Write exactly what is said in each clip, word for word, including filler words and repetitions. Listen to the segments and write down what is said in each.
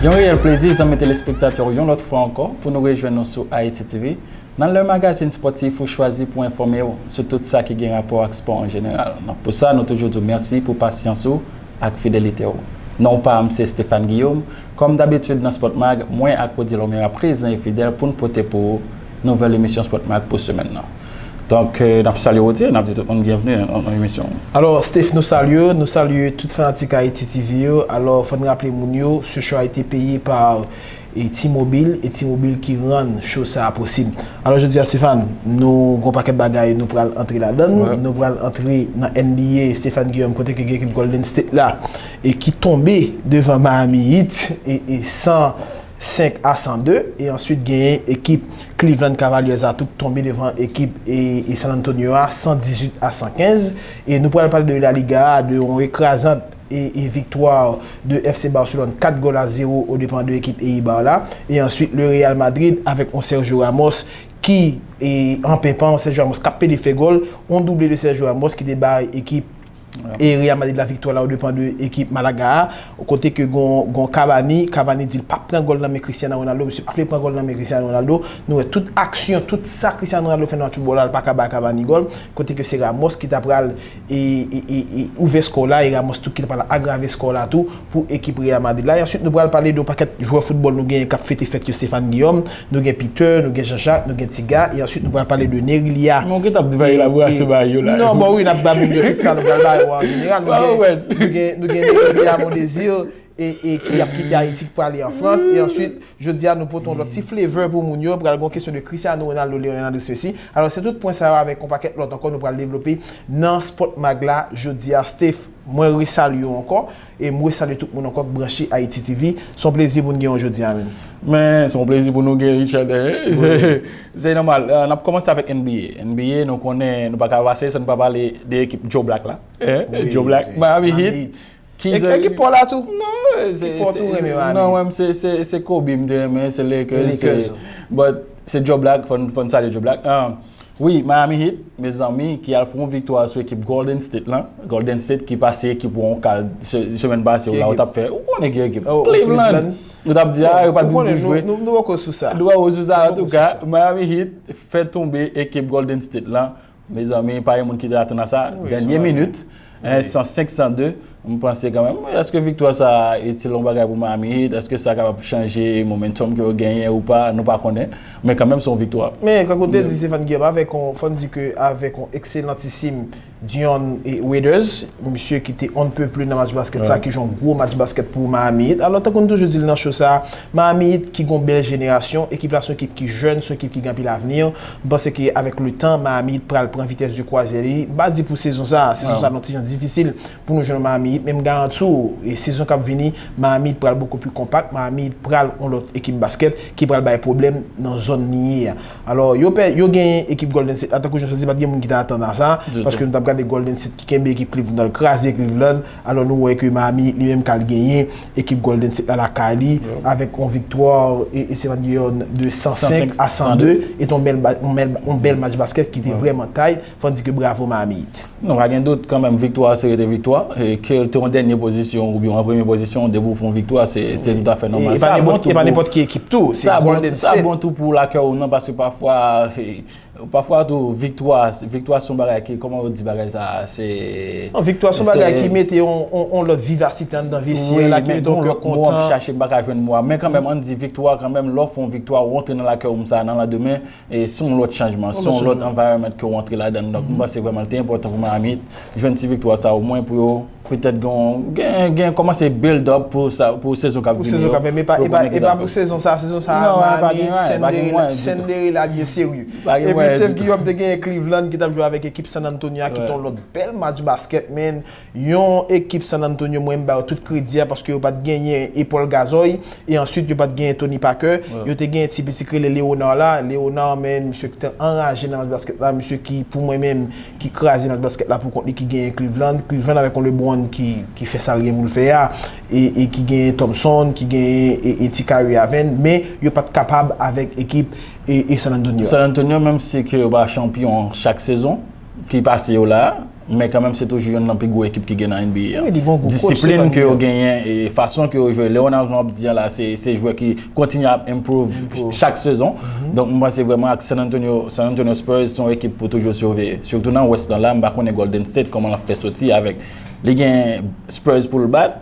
Yon reyèl plezi, zanmi telespektatè yo, yon lòt fwa ankò, pou nou rejwenn nou sou Haïti T V, nan le magazin spòtif ou chwazi pou enfòme w sou tout sa ki gen rapò ak spò an jeneral. Donk, pou sa, nou toujou di w mèsi pou pasyans ou ak fidelite w. Non pa m, se Stéphane Guillaume. Kòm dabitid nan Sport Mag, mwen ak Rody Lomera prezan e fidèl pou n pote pou ou nouvèl emisyon Sport Mag pou semèn nan. Donk, euh, n ap salye Rody, n ap di tout moun byenvni nan, nan emisyon. Alò, Steph, nou salye w, nou salye tout fanatik Haïti T V yo. Alò, fò n raple moun yo, ce show a été payé par, e, T-Mobile, e T-Mobile ki rann show sa a posib. Alò, jodi a, Stéphane, nou gon pakèt bagay, nou pral antre ladan l, nou pral antre nan N B A, Stéphane Guillaume, kote ke gen ekip Golden State la, e ki tonbe devan Miami Heat, e, e san senk a san de, e answit genyen ekip Cleveland Cavaliers la tou k tonbe devan ekip e, e San Antonio a san dizuit a san kenz. E nou pral pale de La Liga a, de yon ekrazant e, e viktwa de F C Barcelone kat gòl a zewo o depan de ekip Eibar la. E answit, le Real Madrid avèk yon Sergio Ramos ki, e, an penpan, yon Sergio Ramos k ap pede fè gòl, yon double de Sergio Ramos ki te bay ekip e Real Madrid la viktwa la o depan de ekip Malaga a, kote ke gon, gon Cavani, Cavani di l p ap pran gòl nan men Cristiano Ronaldo, misye pa vle pran gòl nan men Cristiano Ronaldo. Nou wè tout aksyon, tout sa Cristiano Ronaldo fè nan match foutbòl la, l pa ka bay Cavani gòl, kote ke se Ramos ki ta pral e, e, e, e ouvè skò la, e Ramos tou ki ta pral agrave skò la tou pou ekip Real Madrid la. E answit, nou pral pale de yon pakèt jwè foutbòl nou genyen k ap fete fèt yo, Stéphane Guillaume, nou gen Peter, nou gen Jean-Jacques, nou gen Tiga, e answit nou pral pale de Nerilia. Men w gentan bay elaborasyon bagay yo la. Non, bon, wi, n ap ba moun yo tout sa, nou pral ba yo an jeneral. Nou gen, nou gen, nou gen Nerilia Mondésir, e, e ki ap kite Ayiti, k prale an Frans, e answit, jodi a, nou pote yon lòt ti flavor pou moun yo, pral gen yon kesyon de Cristiano Ronaldo, Leonel Andres Messi. Alò, se tout pwen sa yo avèk yon pakèt lòt ankò, nou pral devlope nan Sport Mag la, jodi a, Steph, mwen resalye w ankò. E m resalye tout moun ankò k branche Haïti T V. Se yon plezi pou n gen w jodi a, menn. Men, se yon plezi pou nou gen Richard, eh. Se, se nòmal. Eh, n ap kòmanse avèk N B A. N B A, nou konnen, nou pa ka pase san n pa pale de ekip Joe Black la. Eh, Joe Black, Miami Heat. Ki ekip pa w la tou? Non, se, non, mwen, se, se, se Kobe m te renmen, se Lakers, se, but se Joe Black, fò n, fò n salye Joe Black. Ah, Wi, Miami Heat, mezanmi, ki al fè yon viktwa sou ekip Golden State lan. Golden State ki pase ekip ou an kal se-, semèn pase, ou la, ou t ap fè, ou konnen ki ekip? Cleveland. Ou t ap di, a, yo pa t vin pou jwe. Nou, nou poko sou sa. Nou poko sou sa. Antouka, Miami Heat fè tonbe ekip Golden State lan. Mezanmi, pa gen moun ki te atann a sa. Dènye minit. Eh, san senk san de, m panse kanmenm, èske viktwa sa a, e, se yon bagay pou Miami Heat? Èske sa kapab chanje momentum ke yo genyen ou pa? Nou pa konnen. Men kanmenm, se yon viktwa. Men, kankou te di Stéphane Guillaume, avèk yon, fò n di ke avèk yon ekselantisim Dion, e, Waiters, misye ki te on ne peut plus nan match baskèt sa, ki jwe yon gwo match baskèt pou Miami Heat. Alò, tankou n toujou di l nan show sa a, Miami Heat ki gon bèl jenerasyon, ekip la se yon ekip ki jèn, se yon ekip ki gen anpil avni. M panse ke avèk le tan, Miami Heat pral pran vitès de kwazè li. M pa di pou sezon sa, sezon sa nan ti jan difisil pou nou jwenn Miami Heat, men m garanti w, e sezon k ap vini, Miami Heat pral bokou pli konpak, Miami Heat pral yon lòt ekip baskèt ki pral bay pwoblèm nan zòn li ye a. Alò, yo pè, yo genyen ekip Golden State la, tankou jan w te di, pa t gen moun ki t atann a sa, paske nou t ap gade Golden State ki kenbe ekip Cleveland, l al kraze Cleveland, alò nou wè ke Miami Heat li menm k al genyen ekip Golden State la lakay li, avèk yon viktwa, e, e se Van Guillaume de san senk a san de, e t on bèl ba-, on bèl, on bèl match baskèt ki te vrèman tay, fò n di ke bravo Miami Heat. Non, pa gen dout kanmenm, viktwa se rete viktwa. E ke l te yon dènye pozisyon oubyen yon premye pozisyon, depi w fè yon viktwa, se, se toutafè nòmal. E pa nenpòt, e pa nenpòt ki ekip tou, se Golden State. Sa bon tou pou lakè w nan, paske pafwa, e, pafwa tou, viktwa, viktwa se yon bagay ki, kòman yo di bagay sa, se... Non, viktwa se yon bagay ki mete yon, yon, yon lòt vivasite anndan vesye a, ki mete yon kè kontan. Wi, men bon, lòt mo w ap chache, m pa ka jwenn mo a. Men kanmenm, ann di viktwa, kanmenm, lè w fè yon viktwa, ou antre nan lakè w konsa, nan landemen, e se yon lòt chanjman, se yon lòt environment ke w antre ladan l. Donk, m panse vrèman li te enpòtan pou Miami jwenn ti viktwa sa, omwen pou yo petèt gen, gen, gen kòmanse build up pou sa, pou sezon k ap vini yo. Pou sezon k ap vini, e pa, e pa, e pa pou sezon sa, sezon sa, Miami, Cinderella, Cinderella byen serye. Epi Steph Guillaume te genyen Cleveland ki t ap jwe avèk ekip San Antonio a, ki te yon lòt bèl match baskèt, men yon ekip San Antonio, mwen, m ba yo tout kredi a, paske yo pa t genyen Paul Gasol, e answit, yo pa t genyen Tony Parker. Yo te genyen ti piti k rele Leonard la. Leonard, men, misye ki te anraje nan match baskèt la, misye ki, pou mwen menm, ki kraze match baskèt la pou kont li, ki genyen Cleveland. Cleveland avèk yon LeBron ki, ki fè sa l gen pou l fè a, e, e ki genyen Thompson, ki genyen, e, e ti Kyrie Irving, men yo pa t kapab avèk ekip, e, e San Antonio. San Antonio, menm si ke yo pa chanpyon chak sezon ki pase yo la, Men kanmenm, se toujou youn nan pi gwo ekip ki gen nan N B A a. Wi, li gen yon gwo coach, Disiplin Stephen ke yo Curry. Genyen e fason ke yo jwe. Leonard, jan w ap di an la, se se jwè ki kontinye ap improve chak sezon. Donk, m panse vrèman ak San Antonio, San Antonio Spurs, se yon ekip pou toujou siveye. Sitou nan West lan la, m pa konnen Golden State, kòman l ap fè soti avèk. Li gen Spurs pou l bat.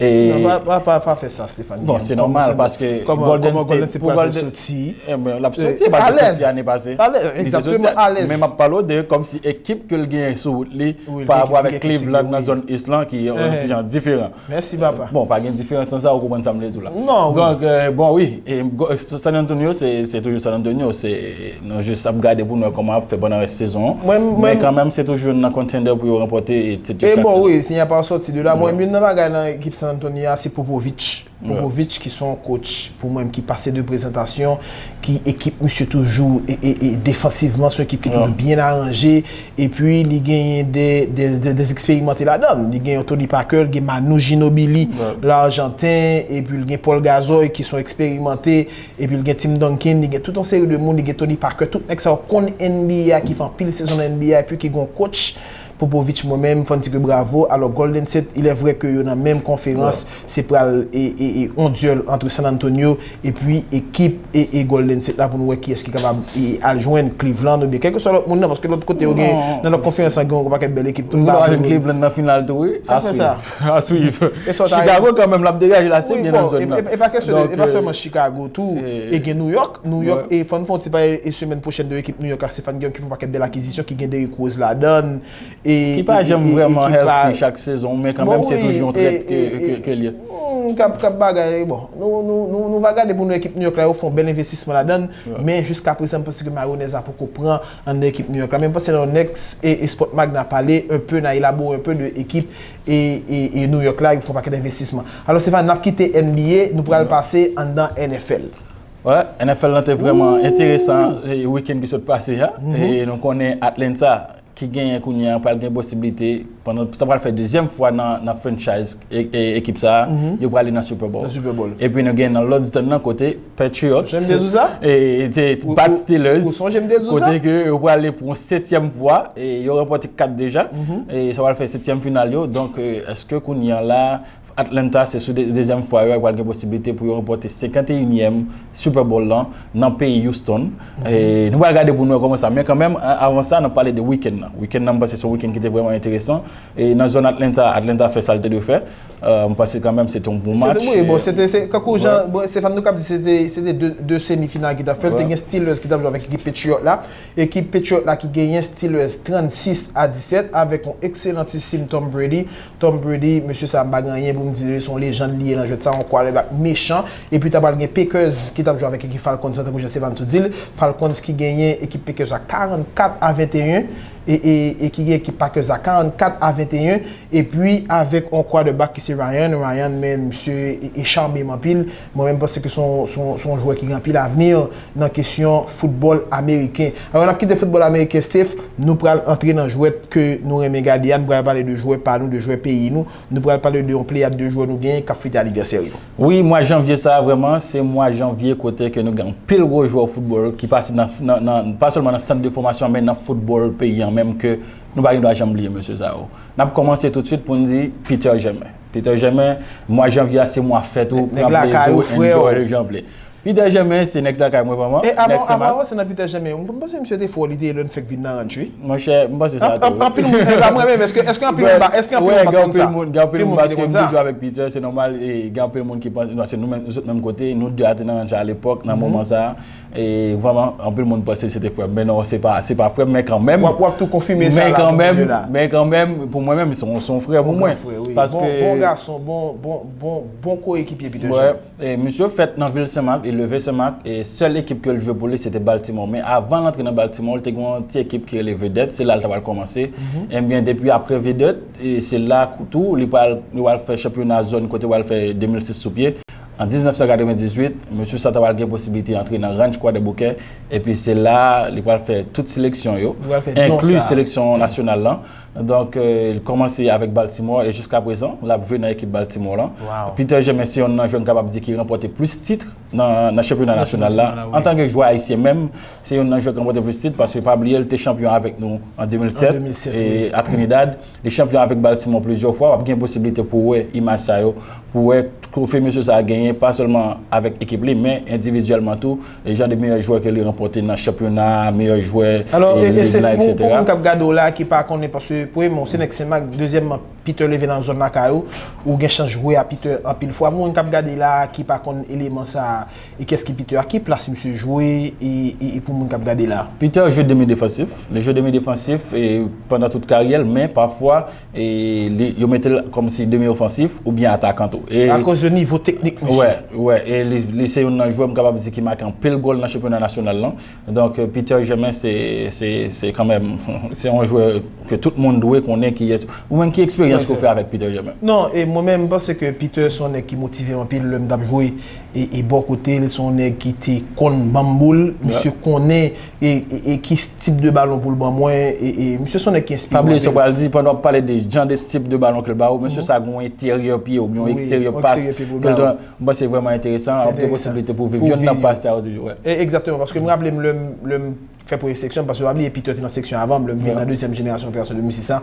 E Non, pa, pa, pa, pa fè sa, Stephen. Bon, se nòmal paske Golden State, pou Golden State, soti. Ebyen, l ap soti, e pa te soti ane pase. Alèz, egzakteman, alèz. Men m ap pale w de kòmsi ekip ke l genyen sou wout li pa rapò avèk Cleveland nan zòn East lan ki yon ti jan diferan. Mèsi, papa. Bon, pa gen diferans nan sa, ou konprann sa m vle di w la. Non, wi. Donk, euh, bon, wi, e, San Antonio, se se toujou San Antonio, se nou jis ap gade pou nou wè kòman ap fè pandan rès sezon an. Men kanmenm, se toujou youn nan contender pou yo ranpòte tit yo chak sezon. E bon, wi, si n pa sòti de la, mwen, youn nan bagay nan ekip San Antonio a, se Popovich. Popovich ki se yon coach pou mwen ki pase de prezantasyon, ki ekip misye toujou e, e, e defansivman se yon ekip ki toujou byen aranje, epi li genyen de, de, de, de eksperimante ladan l. Li gen yon Tony Parker, li gen Manu Ginobili, Lajanten, epi li gen Paul Gasol ki se yon eksperimante, epi li gen Tim Duncan, li gen tout yon seri de moun, li gen Tony Parker, tout nèg sa yo konn N B A, ki fè anpil sezon nan N B A, epi ki gen yon coach Popovich, mwen menm, fò n di ke bravo. Alò, Golden State, il est vrai ke yo nan menm konferans, se pral e, e, e, on dyèl ant San Antonio epi ekip e, e Golden State la pou nou wè kiyès ki kapab e, al jwenn Cleveland oubyen kèlkeswa lòt moun nan, paske lòt kote yo gen, nan lòt konferans lan, gen yon pakèt bèl ekip tou. Nou wè Cleveland nan final tou, wi. Sa fè sa. A swiv. Chicago kanmenm, l ap degaje l ase byen nan zòn nan. E pa kesyon de, e pa sèlman Chicago tou, e gen New York. New York, e fò n fè yon ti pale e semèn pwochèn de ekip New York la, Stephen, gen yon pakèt bèl akizisyon ki gen Derrick Rose ladan l. Ki pa janm vrèman healthy chak sezon, men kanmenm se toujou yon threat ke l ye. K ap, k ap bagay, bon, nou, nou, nou, nou va gade pou nou ekip New York la, yo fè yon bèl envestisman ladan l, men jiska prezan, m panse ke mayonèz la poko pran anndan ekip New York la. Men m panse nan yon next e, e Sport Mag, n a pale un peu, n a elabore un peu de ekip e, e, e New York la, yo fè yon pakèt envestisman. Alò, Stephen, n ap kite N B A, nou pral pase anndan N F L. Wè, N F L lan te vrèman enteresan, e, weekend ki sot pase a. E nou konnen Atlanta, ki genyen kounye a, pral gen posiblite, pandan sa pral fè dezyèm fwa nan, nan franchise e, e, ekip sa a, yo prale nan Super Bowl. Epi nou gen nan lòt zòn nan kote Patriots e, te bat Steelers, kote ke yo prale pou yon setyèm fwa, e yo ranpòte kat deja, e sa pral fè setyèm final yo. Donk, e, èske kounye a la, Atlanta, se sou de, dezyèm fwa yo, pral gen posiblite pou yo ranpòte senkanteyinyèm Super Bowl lan nan peyi Houston. E nou pral gade pou nou wè kòman sa. Men kanmenm, a, avan sa, n ap pale de weekend nan. Weekend nan, m panse se yon weekend ki te vrèman enteresan. E nan zòn Atlanta, Atlanta fè sa l te dwe fè. E, m panse kanmenm se te yon bon match. Wi, bon, se te, se, kankou jan, bon, Stephen, nou k ap di, se te, se te de, de semifinal ki t ap fèt. Te gen Steelers ki t ap jwe avèk ekip Patriot la. Ekip Patriot la ki genyen Steelers trannsis a disèt avèk yon ekselantisim Tom Brady. Tom Brady, mesye sa, m pa gen anyen pou m di de li, se yon lejann li ye nan jwèt sa, yon quarterback mechan. Epi ta pral gen Packers ki t ap jwe avèk ekip Falcons, tankou jan Stephen tou di l. Falcons ki genyen ekip Packers la karannkat a venteyen, e, e, e ki gen ekip Packers la karannkat a venteyen. Epi avèk yon quarterback ki se Ryan. Ryan, men misye e, e chame m anpil. Mwen menm, m panse ke se yon, se yon, se yon jwè ki gen anpil avni nan kesyon foutbòl ameriken. Alò, n ap kite foutbòl ameriken, Steph, nou pral antre nan jwèt ke nou renmen gade a, nou pral pale de jwè pa nou, de jwè peyi nou, nou pral pale de yon pleyad de jwè nou genyen k ap fete anivèsè yo. Wi, mwa janvye sa a, vrèman, se mwa janvye kote ke nou gen anpil gwo jwè foutbòl ki pase nan, nan, nan, pa sèlman nan sant de fòmasyon, men nan foutbòl peyi an menm, ke nou pa gen dwa janm bliye mesye sa yo. N ap kòmanse toutswit pou n di Peter Germain. Peter Germain, mwa janvye a se mwa fèt ou, pran plezi w, enjoy jan w vle. Peter Germain, se nèg lakay mwen vrèman. E avan, avan w avanse nan Peter Germain, m panse misye te fò, li te lè n fèk vin nan ranch, wi. Monchè, m panse sa tou. Anpil moun, nèg la mwen menm, èske, èske anpil moun pa, èske anpil moun pa konn sa? Gen anpil moun, paske m toujou avèk Peter, se nòmal, e gen anpil moun ki panse, non, se nou menm, nou sot menm kote, nou de a te nan ranch alepòk, nan moman sa a. E vrèman, anpil moun panse se te frè m. Men non, se pa, se pa frè m, men kanmenm. W ap, w ap tou konfime sa la pou moun yo la. Men kanmenm, pou mwen menm, se yon, se yon frè pou mwen. Paske. Bon, bon gason, bon, bon, bon, bon koekipye Peter Germain. E misye fèt nan vil Senmak, li leve Senmak, e sèl ekip ke l jwe pou li, se te Baltimore. Men avan l antre nan Baltimore, li te gen yon ti ekip ki rele Vedette, se la l ta pral kòmanse. Ebyen, depi apre Vedette, e se la tou, li pral, li pral fè chanpyona zòn kote l pral fè de mil sis sou pye. An diznèf san katrevendizuit, mesye sa ta pral gen posiblite antre nan Ranch Kwadèboukè, epi se la li pral fè tout seleksyon yo, enkli seleksyon nasyonal lan. Donk, e, li kòmanse avèk Baltimore, e jiskaprezan, l ap jwe nan ekip Baltimore lan. Peter Germain se yonn nan jwè n kapab di ki ranpòte plis tit nan, nan chanpyona nasyonal la. Antanke jwè ayisyen menm, se youn nan jwè ki ranpòte plis tit, paske pa bliye, l te chanpyon avèk nou an de mil sèt, e, a Trinidad. Li chanpyon avèk Baltimore plizyè fwa. W ap gen posiblite pou w wè imaj sa yo, pou w wè twofe mesye sa a genyen, pa sèlman avèk ekip li, men endividyèlman tou. E jan de meyè jwè ke li ranpòte nan chanpyona, meyè jwè, e, lig la, etsetera. Pou moun k ap gade w la, ki pa konnen, paske premyèman, w se nèg Senmak, dezyèmman, Peter leve nan zòn lakay ou, ou gen chans jwe a Peter anpil fwa. Pou moun k ap gade la, ki pa konn eleman sa a, e kiyès ki Peter a, ki plas misye jwe, e, e, e pou moun k ap gade la? Peter jwe demi defansif. Li jwe demi defansif, e, pandan tout karyè l, men pafwa, e, li, yo mete l kòmsi demi ofansif oubyen atakan tou. E akoz de nivo teknik misye. Wè, wè, e li, li se youn nan jwè m kapab di ki make anpil gòl nan chanpyona nasyonal lan. Donk, Peter Germain, se, se, se kanmenm, se yon jwè ke tout moun dwe konnen kiyès. Ou menm, ki eksperyans ke w fè avèk Peter Germain? Non, e mwen menm, m panse ke Peter se yon nèg ki motive m anpil lè m t ap jwe, e, e bò kote l, se yon nèg ki te konn ban m boul, misye konnen, e, e, e ki tip de balon pou l ban mwen, e, e misye se yon nèg ki enspire m anpil. Pa bliye sa w pral di, pandan w ap pale de jan de tip de balon ke l ba ou, mesye sa gen yon enteryè pye oubyen yon eksteryè pas ke l te, m panse vrèman enteresan, w ap gen posiblite pou w viv yonn nan pas sa yo toujou, wè. E, egzakteman, paske m raple m lè m, lè m fè premye seleksyon, paske w pa bliye Peter te nan seleksyon avan m, lè m vin nan dezyèm jenerasyon Opération deux mille six cents,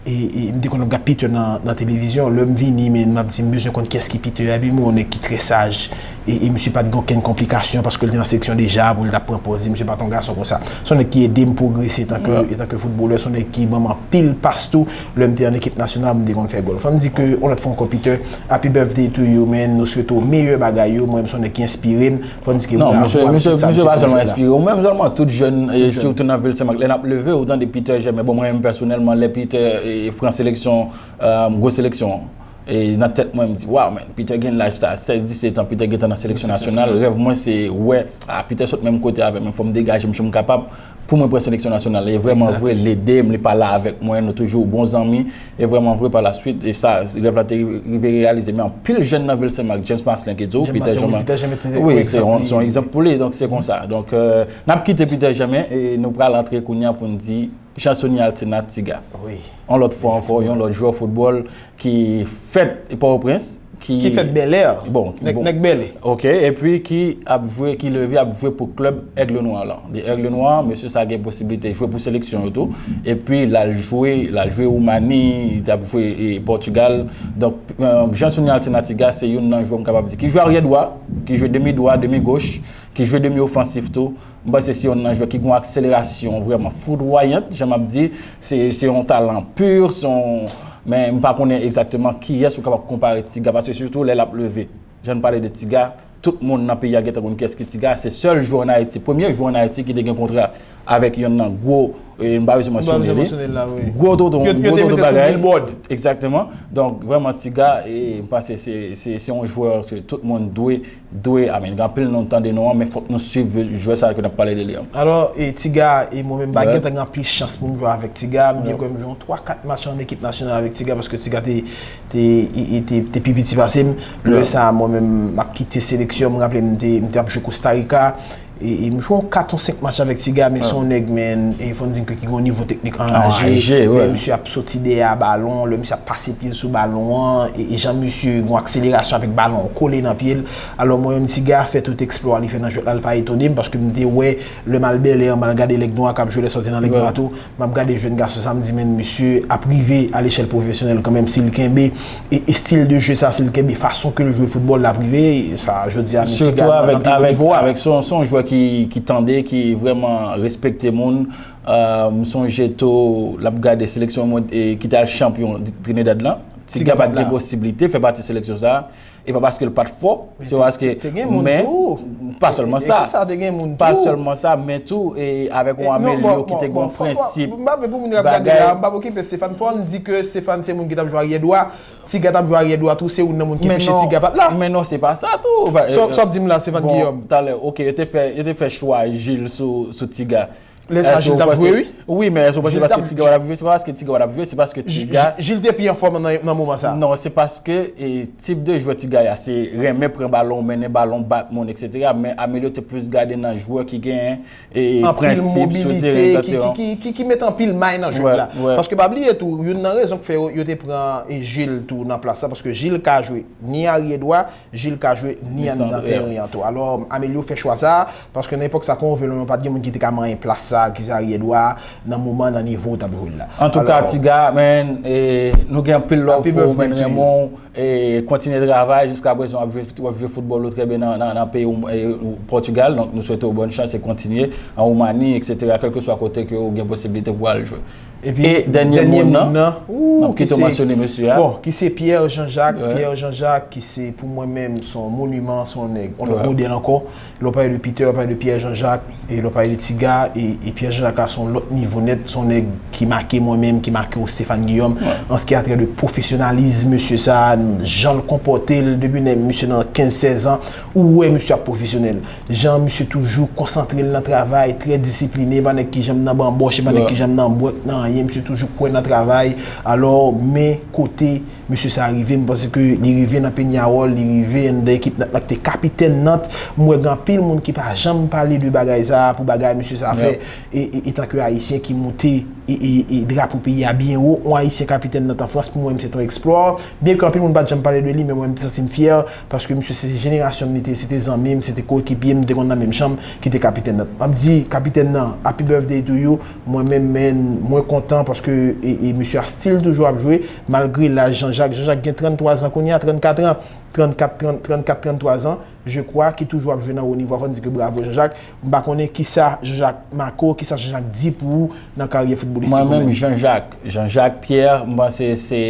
e, e m te konn ap gad Peter nan, nan televizyon, lè m vini, men m ap di m bezwen konn kiyès ki Peter a, epi m wè yon nèg ki trè saj, e, e misye pa t gen okenn konplikasyon, paske l te nan seleksyon deja, pou l t ap pran pòz li, misye pa t yon gason konsa. Se yon nèg ki ede m pwogrese etanke, etanke foutbolè, se yon nèg ki ban m anpil pas tou, lè m te an ekip nasyonal, m te konn fè gòl. Fò n di ke, yon lòt fwa ankò, Peter, happy birthday to you, man, nou swete w meyè bagay yo, mwen menm se yon nèg ki enspire m, Fò n di ke bravo ak tout sa misye fè nan jwèt la. Non, misye pa sèlman enspire w, men sèlman tout jèn, e sitou nan vil Senmak, lè n ap leve, ou tande Peter Germain. Bon, mwen menm pèsonèlman, lè Peter, e, pran seleksyon, e, gwo seleksyon, e, nan tèt mwen, m di, waw, men, Peter gen laj sa, sèz, disèt an, Peter gentan nan seleksyon nasyonal. Rèv mwen, se wè, a, Peter sot menm kote avè m, men fò m degaje m, si m kapab, pou mwen pran seleksyon nasyonal. E vrèman vre, l ede m, li pa la avèk mwen, nou toujou bon zanmi. E vrèman vre, pa la swit, e sa, rèv la te rive reyalize. Men anpil jèn nan vil Senmak, James Marcelin ki di w, Peter Germain, wi, se yon, se yon egzanp pou li. Donk, se konsa. Donk, e, n ap kite Peter Germain e nou pral antre kounye a pou n di Jean Sony Altena, Tiga. Yon lòt fwa ankò, yon lòt jwè foutbòl ki fèt Pòtoprens, ki fèt Bèlè, bon, nèg, nèg Bèlè. Ok, epi ki ap jwe, ki leve ap jwe pou klèb Aigle Noir lan. De Aigle Noir, mesye sa gen posiblite jwe pou seleksyon yo tou. Epi l al jwe, l al jwe Woumani, li t ap jwe, e, Pòtigal. Donk, e, Jean Sony Altena, Tiga, se youn nan jwè m kapab di ki jwe aryè dwa, ki jwe demi dwa, demi goch, ki jwe demi ofansif tou. M panse se youn nan jwè ki gen yon akselerasyon vrèman foudwayant, jan m ap di, se, se yon talan pur, se yon, men m pa konnen egzakteman kiyès ou kapab konpare Tiga, paske sitou lè l ap leve, jan n pale de Tiga, tout moun nan peyi a gentan konn kiyès ki Tiga, se sèl jwè ann Ayiti, premye jwè ann Ayiti ki te gen kontra avèk youn nan gwo, e, m pa bezwen mansyone li. Gwo tonton, gwo tonton bagay. Egzakteman. Donk, vrèman, Tiga, e, m panse se, se, se yon jwè ke tout moun dwe dwe, I mean, gen anpil non n tande non an, men fòk nou swiv jwè sa a ke n ap pale de li an. Alò, e, Tiga, e mwen menm, m pa gentan gen anpil chans pou m jwe avèk Tiga, m byen kwè m jwe yon twa kat match an ekip nasyonal avèk Tiga, paske Tiga te, te, e, e, te, te pi piti pase m. Lè sa a, mwen menm, m ap kite seleksyon, m raple m te, m te ap jwe Costa Rica, e, e m jwe yon kat, yon senk match avèk Tiga, men se yon nèg, men, e fò n di ke ki gen yon nivo teknik anraje. Anraje, wi. Lè misye ap soti dèyè a balon, lè misye ap pase pye l sou balon an, e, e jan misye gen yon akselerasyon avèk balon an kole nan pye l. Alò, mwen menm, Tiga fè tout eksplwa li fè nan jwèt la, l pa etone m, paske m te wè, lè m al Bèlè an, m al gade Lèg Nwa k ap jwe lè sa w te nan Lèg Nwa tou, m ap gade jèn gason sa, m di, men, misye ap rive a lechèl pwofesyonèl kanmenm, si l kenbe, e, e stil de jeu sa, si l kenbe fason ke l jwe foutbòl la, ap rive, e sa, jodi a, men Tiga nan pi wo nivo a. Avèk, se yon, se yon jwè ki, ki tande, ki vrèman respekte moun. E, m sonje tou, l ap gade seleksyon mwen, e, ki t al chanpyon Trinidad lan. Tiga pa t gen posiblite fè pati seleksyon sa a. E pa paske l pa t fò, se paske, men, pa sèlman sa. Pa sèlman sa, men tou, e avèk yon Amelio ki te gen yon prensip bagay. M pa vle pou moun yo ap gade la, m p ap okipe Stéphane. Fò n di ke Stéphane se moun ki t ap jwe aryè dwa. Tiga t ap jwe aryè dwa tou, se youn nan moun ki peche Tiga pa t la. Men non, se pa sa tou. Sa w ap di m la, Stéphane Guillaume? Bon, talè, ok, yo te fè, yo te fè chwa Gilles sou, sou Tiga. Lè sa Jil t ap jwe, wi. Wi, men èske w panse se paske Tiga w ap jwe? Se pa paske Tiga w ap jwe, se paske Tiga. Jil te pi anfòm nan moman sa. Non, se paske tip de jwè Tiga a se renmen pran balon, mennen balon, bat moun, eksetera. Men Amelio te plis gade nan jwè ki gen prensip sou teren, egzakteman. Ki met anpil may nan jwèt la. Paske pa bliye tou, youn nan rezon k fè yo te pran Jil tou nan plas sa, paske Jil ka jwe ni aryè dwa, Jil ka jwe ni anndan teren an tou. Alò, Amelio fè chwa sa a, paske nan epòk sa, kon w vle l ou non, pa t gen moun ki te ka manyen plas sa a, ki se aryè dwa a, nan moman, nan nivo w t ap jwe l la. Antouka, Tiga, men, nou gen anpil love pou ou, men nou renmen w, e kontinye travay, jiskaprezan w ap jwe, w ap jwe foutbòl ou trè byen nan, nan, nan peyi w, Pòtigal, donk nou swete w bòn chans e kontinye, an Woumani, eksetera, kèlkeswa kote ke w gen posiblite pou w al jwe. E dènye moun nan, m ap kite w mansyone mesye a. Bon, ki se Pierre Jean Jacques, Pierre Jean Jacques, ki se pou mwen menm, se yon moniman, se yon nèg, yon lòt modèl ankò. Lè w pale de Peter, w pale de Pierre Jean Jacques, e lè w pale de Tiga, e, e Pierre Jean Jacques a se yon lòt nivo nèt, se yon nèg ki make mwen menm, ki make w Stéphane Guillaume, an ce qui a trait de pwofesyonalizm, mesye sa, jan l konpòte l, depi nèg mesye nan kenz, sèz an, ou wè mesye ap pwofesyonèl. Jan misye toujou konsantre l nan travay, trè disipline, pa nèg ki janm nan banbòch, e pa nèg ki janm nan bwèk, nan anyen, misye toujou kwè nan travay. Alò, men kote misye sa rive, m panse ke li rive nan Peñarol, li rive anndan ekip Nant la, ki te kapitèn Nant. M wè gen anpil moun ki pa janm pale de bagay sa, pou bagay misye sa fè, e, e, etanke Ayisyen ki moute e, e, e drapo peyi a byen wo, yon Ayisyen kapitèn Nant an Frans, pou mwen, se te yon eksplwa. Byen ke anpil moun pa t janm pale de li, men mwen, m te santi m fyè, paske misye se jenerasyon m, li te, se te zanmi m, se te koekipye m, nou te konn nan menm chanm, ki te kapitèn Nant. M ap di kapitèn nan, happy birthday to you. Mwen menm, men, mwen kontan paske, e, e misye a still toujou ap jwe, malgre laj Jean Jacques. Jean Jacques gen tranntwa zan kounye a, trannkat an, trannkat, trant, trannkat, tranntwa zan, je crois, ki toujou ap jwe nan wo nivo a. Fò n di ke bravo Jean Jacques. M pa konnen kisa Jean Jacques make w, kisa Jean Jacques di pou ou nan karyè foutbolistik ou menm. Mwen menm, Jean Jacques, Jean Jacques Pierre, m panse se,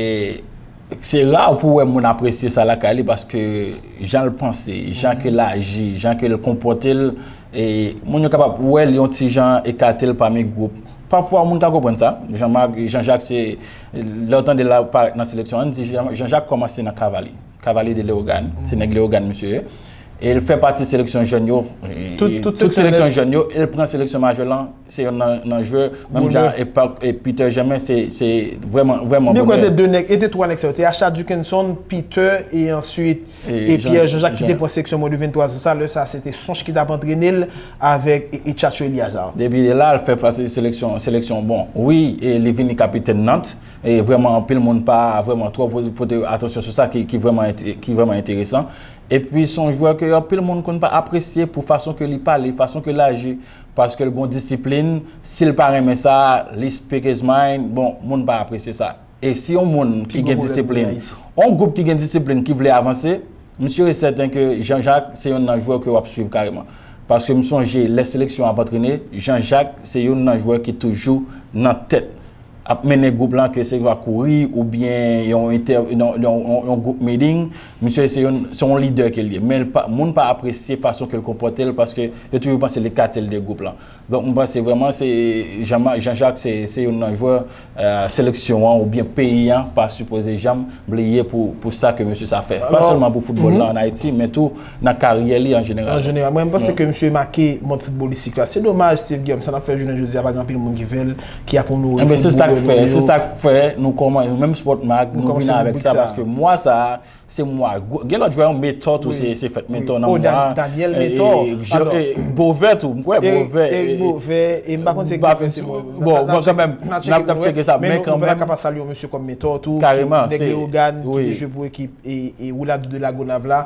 se ra pou w wè moun apresye sa lakay li, paske jan l panse, jan ke l aji, jan ke l konpòte l, e moun yo kapab wè l yon ti jan ekate l pami gwoup. Pafwa, moun ka konprann sa. Jean Marc, Jean Jacques, se, lè w tande l ap parèt nan seleksyon an, n di Jean, Jean Jacques kòmanse nan Cavaliers. Cavaliers de Léogâne, se nèg Léogâne misye ye. E l fè pati seleksyon jèn yo. Tout, tout seleksyon jèn yo, e l pran seleksyon majè lan, se yonn nan, nan jwè, menm jan e Peter Germain, se, se vrèman, vrèman bon jwè. M te kwè te de nèg, e te twa nèg sa yo, te Achat Duckenson, Peter, e answit, e Pierre Jean Jacques ki te pran seleksyon mwen de venntwa zan sa, lè sa se te Sonch ki t ap antrene l avèk, e, e Tchatcho Eliazar. Depi de la, l fè pati seleksyon, seleksyon bon. Wi, e li vini kapitèn Nant, e vrèman anpil moun pa vrèman twò pote, pote atansyon sou sa ki, ki vrèman ente-, ki vrèman enteresan. Epi se yon jwè ke anpil moun konn pa apresye pou fason ke li pale, fason ke l aji, paske l gon disiplin, si l pa renmen sa, li speak his mind, bon, moun pa apresye sa. E si yon moun ki gen disiplin, yon gwoup ki gen disiplin ki vle avanse, m si e sèten ke Jean Jacques se yonn nan jwè ke w ap swiv kareman. Paske m sonje lè seleksyon ap antrene, Jean Jacques se yonn nan jwè ki toujou nan tèt ap mennen gwoup lan, ke se swa kouri oubyen yon entè-, yon, yon, yon, yon gwoup meeting, misye se yon, se yon lidè ke l ye. Men l pa, moun pa apresye fason ke l konpòte l paske yo toujou panse l ekate l de gwoup lan. Donk, m panse vrèman se Jean Ma-, Jean Jacques se, se youn nan jwè, eh, seleksyon an oubyen peyi an pa sipoze janm bliye pou, pou sa ke mesye sa fè. Pa sèlman pou foutbòl lan ann Ayiti, men tou nan karyè li an jeneral. An jeneral. Mwen, m panse ke misye make mond foutbolistik la. Se domaj, Steve Guillaume, sa n ap fè jounen jodi a, pa gen anpil moun ki fè l, ki ap onore foutbolè nou yo. Enben, se sa k fè, se sa k fè nou kòman-, nou menm Sport Mag, nou vin avèk sa, paske mwa sa a, se mwa, gen lòt jwè, Metor tou, se, se fèt Metor nan mwa. Daniel Metor. Bovè tou, m kwè Bovè. Eric Bovè, e m pa konn si Eric Bovè se mwen. Bon, mwen kanmenm, n ap, n ap tcheke sa, men kanmenm. Men nou pa ka pa salye yon mesye kòm Metor tou, ki nèg Leyogàn, ki te jwe pou ekip e, e Roulado de la Gonâve la.